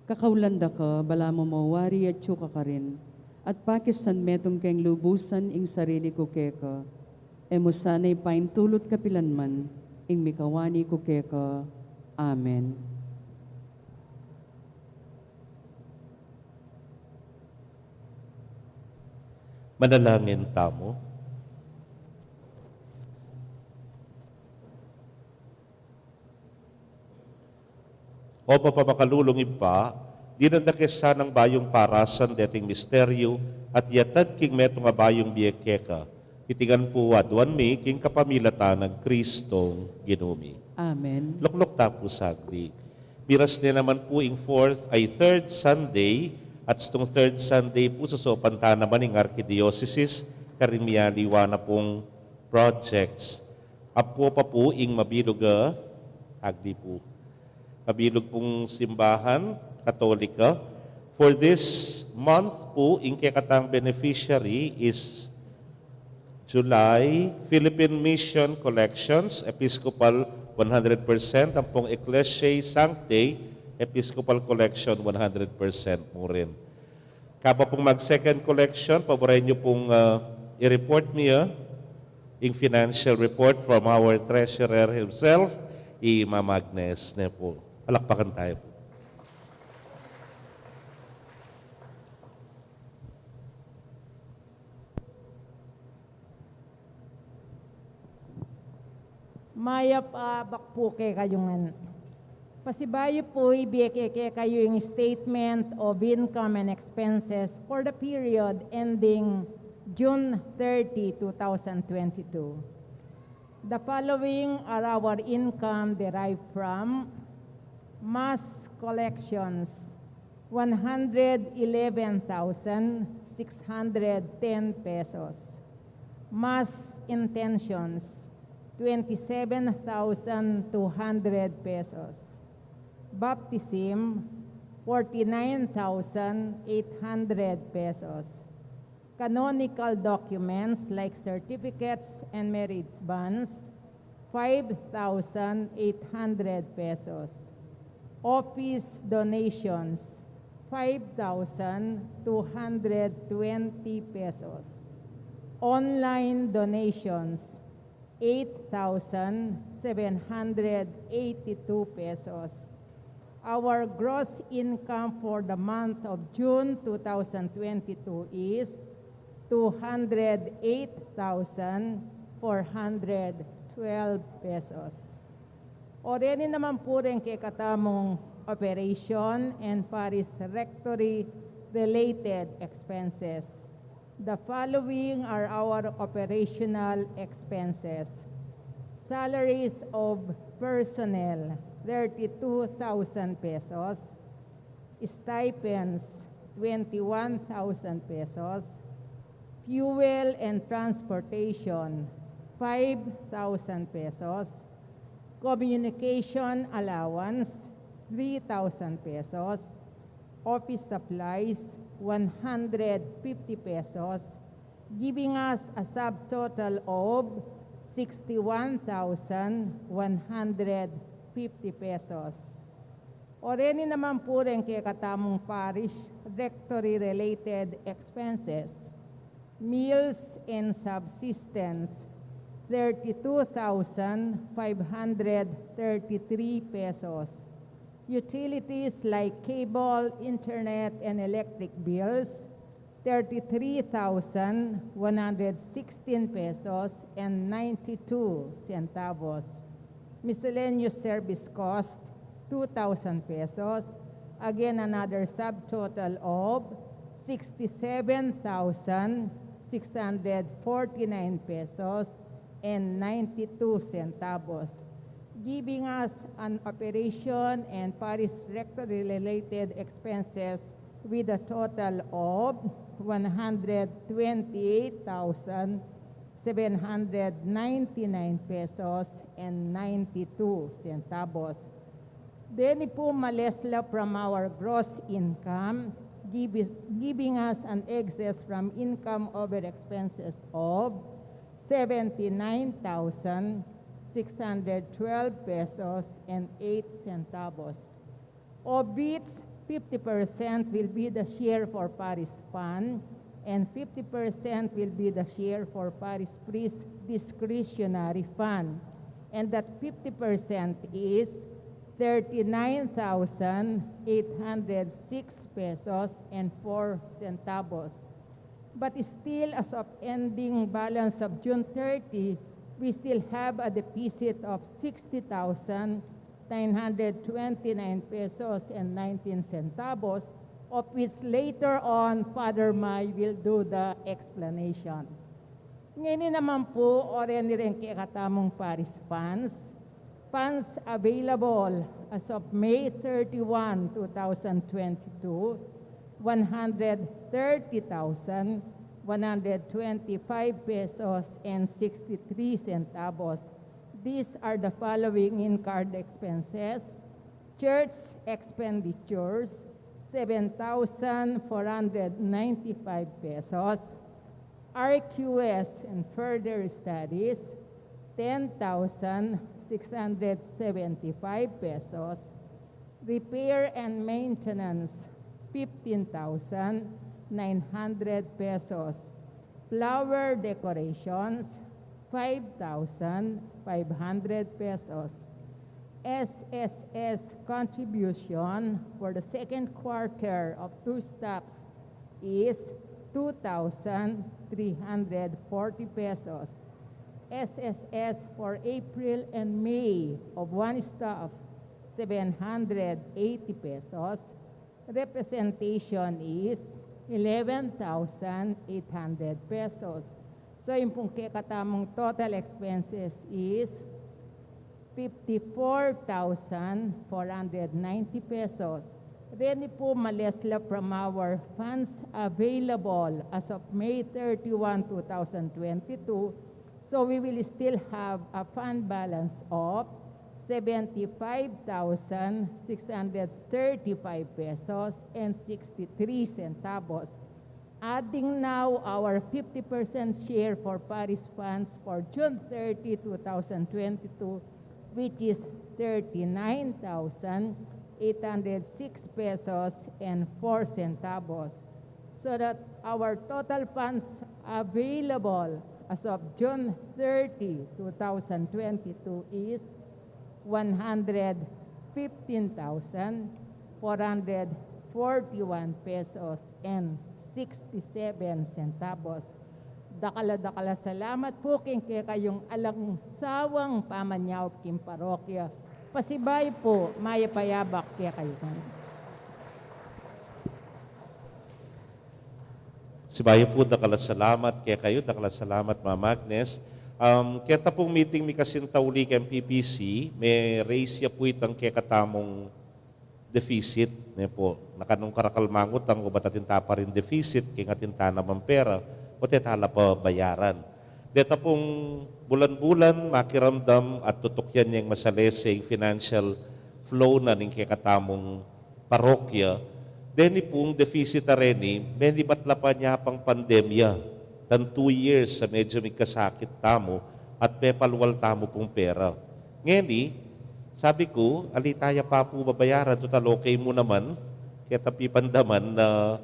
Kakaulan da ka, balamu mawari atyu ka karin, at pakisan metung keng lubusan ing sarili ku keka. E mu sana ipaintulut kapilan man ing mikawani ku keka. Amen. Manalangin tamu. O mapamakalulung Ibpa, dinan da ke sanang bayung parasan deting misteryu at yatad king metung a bayung bie keka. Iti ngan pu aduan mi king kapamilatan nang Kristong Ginu mi. Amen. Lukluk ta pu sagli. Miras ne naman pu ing fourth, ay third Sunday, at stung third Sunday pu, susupan ta naman ing arkidiosesis karing mialiwa na pung projects. Apu pa pu ing mabilug a, agdi pu. Mabilug pung simbahan Katolika. For this month pu, ing kekatang beneficiary is July, Philippine Mission Collections, Episcopal one hundred percent, ampong Ecclesiae Sanctae, Episcopal Collection one hundred percent mu rin. Kaba pung mag-second collection, paboran yu pung, ah, i-report mi, ah, ing financial report from our treasurer himself, i Ma'am Agnes ne pu. Palakpakan tayo pu. Mayap a abak pu kekayu ngan. Pasibayu pu, ibie ke kekayu ing statement of income and expenses for the period ending June thirty, two thousand twenty-two. The following are our income derived from mass collections, one hundred eleven thousand six hundred ten pesos. Mass intentions, twenty-seven thousand two hundred pesos. Baptism, forty-nine thousand eight hundred pesos. Canonical documents like certificates and marriage bonds, five thousand eight hundred pesos. Office donations, five thousand two hundred twenty pesos. Online donations, eight thousand seven hundred eighty-two pesos. Our gross income for the month of June two thousand twenty-two is two hundred eight thousand four hundred twelve pesos. O reni naman pu reng kekatamung operation and parish rectory related expenses. The following are our operational expenses. Salaries of personnel, thirty-two thousand pesos. Stipends, twenty-one thousand pesos. Fuel and transportation, five thousand pesos. Communication allowance, three thousand pesos. Office supplies, one hundred fifty pesos, giving us a subtotal of sixty-one thousand one hundred fifty pesos. O reni naman pu reng kekatamung parish rectory related expenses. Meals and subsistence, thirty-two thousand five hundred thirty-three pesos. Utilities like cable, internet, and electric bills, thirty-three thousand one hundred sixteen pesos and ninety-two centavos. Miscellaneous service cost, two thousand pesos. Again, another subtotal of sixty-seven thousand six hundred forty-nine pesos and ninety-two centavos. giving us an operation and parish rectory related expenses with a total of one hundred twenty-eight thousand seven hundred ninety-nine pesos and ninety-two centavos. Deni pu malesla from our gross income, give is- giving us an excess from income over expenses of seventy-nine thousand six hundred twelve pesos and eight centavos, of which fifty percent will be the share for parish fund and fifty percent will be the share for parish priest discretionary fund, and that fifty percent is thirty-nine thousand eight hundred six pesos and four centavos. But still, as of ending balance of June thirty, we still have a deficit of sixty thousand nine hundred twenty-nine pesos and nineteen centavos, of which later on Father Mai will do the explanation. Ngeni naman pu, o reni reng kekatamung parish funds, funds available as of May thirty-one, two thousand twenty-two, one hundred thirty thousand one hundred twenty-five pesos and sixty-three centavos. These are the following incurred expenses: church expenditures, seven thousand four hundred ninety-five pesos; R Q S and further studies, ten thousand six hundred seventy-five pesos; repair and maintenance, fifteen thousand nine hundred pesos; flower decorations, five thousand five hundred pesos. S S S contribution for the second quarter of two stops is two thousand three hundred forty pesos. S S S for April and May of one stop, seven hundred eighty pesos. Representation is eleven thousand eight hundred pesos. So, yung pong kekatamung total expenses is fifty-four thousand four hundred ninety pesos. Reni pu malesla from our funds available as of May thirty-one, two thousand twenty-two. So we will still have a fund balance of seventy-five thousand six hundred thirty-five pesos and sixty-three centavos. Adding now our fifty percent share for parish funds for June thirty, two thousand twenty-two, which is thirty-nine thousand eight hundred six pesos and four centavos, so that our total funds available as of June thirty, two thousand twenty-two is one hundred fifteen thousand four hundred forty-one pesos and sixty-seven centavos. Dakal a dakal a salamat pu king kekayung alang sawang pamanyaup king parokya. Pasibayu pu, mayap a yabak kekayu. Sibayu pu, dakal a salamat kekayu, dakal a salamat, Ma'am Agnes. Um, keta pung meeting mi kasintauli keng M P P C, me-raise ya pu itang kekatamung deficit, ne pu. Nakanung karakal mangutang, obat atin ta pa ring deficit, king atin ta namang pera, obat e ta la pa bayaran. Deta pung bulan-bulan, makiramdam at tutukyan yeng masalese ing financial flow na ning kekatamung parokya. Deni pung deficit a reni, menibat la pa nya pang pandemya, tang two years a medyu migkasakit tamu at pepalual tamu pung pera. Ngeni, sabi ku, ali taya pa pu babayaran, tutal okay mu naman, keta pipandam na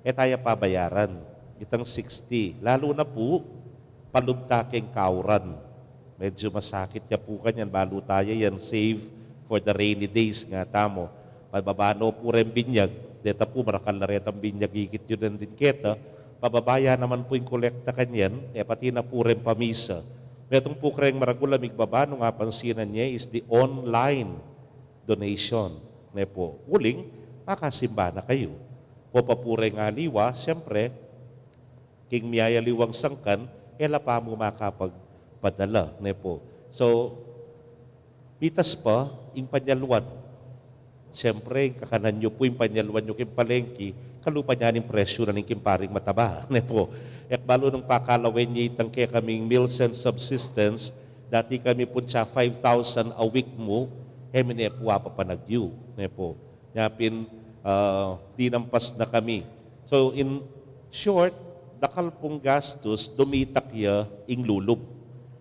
e taya pa bayaran itang sixty. Lalu na pu, palub ta keng kauran. Medyu masakit ya pu kanyan, balu taya yan, save for the rainy days nga tamu. Pababa no pu reng binyag, deta pu marakal na retang binyag, ikit yu na din keta, pababa ya naman pu ing kolekta kanyan, e pati na pu reng pamisa. Metung pu kareng maragul a migbaba, nung apansinan ye is the online donation. Ne pu, uling, makasimba na kayu. Pu pa pu reng aliwa, siyempre, king miyayaliwang sangkan, e la pa mu makapagpadala, ne pu. So, Mitas pa ing panyalwan. Siyempre, ing kakanan yu pu, ing panyalwan yu king palengki, kalupa na ning presyu na ning king paring mataba, ne pu. E ku balu nung pakalawen ye itang kekaming meals and subsistence, dati kami pung atsa five thousand a week mu, e mi ne pu apapanagyu, ne pu. Nya pin, ah, linampas na kami. So, in short, dakal pung gastus, dumitak ya ing lulub.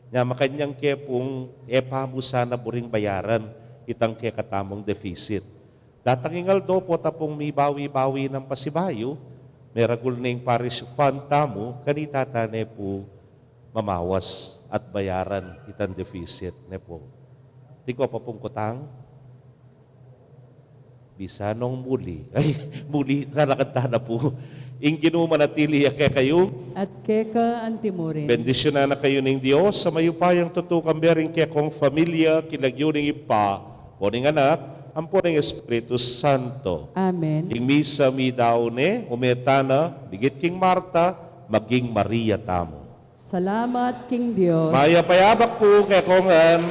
Nya makanyan ke pung e pa mu sana buring bayaran itang kekatamung deficit. Datang ing aldo, pota pung mibawi-bawi nang pasibayu, meragul ne ing parish fund tamu, kanita ta ne pu mamawas at bayaran itang deficit, ne pu. Atin ko pa pung kutang? Bisa nong muli. Ay, muli, kanakan ta na pu. Ing Ginu manatili ya kekayu. At keka antimurin. Bendisyunan na kayu ning Dios a mayupayang tutu, kambe ring kekong familia, king lagyu ning Ibpa, ampo ning Anak, ampo ning Espiritu Santo. Amen. Ing misa meyari ne, ume ta na, migit king Marta, maging Maria tamu. Salamat king Dios. Mayap a yabak pu kekongan.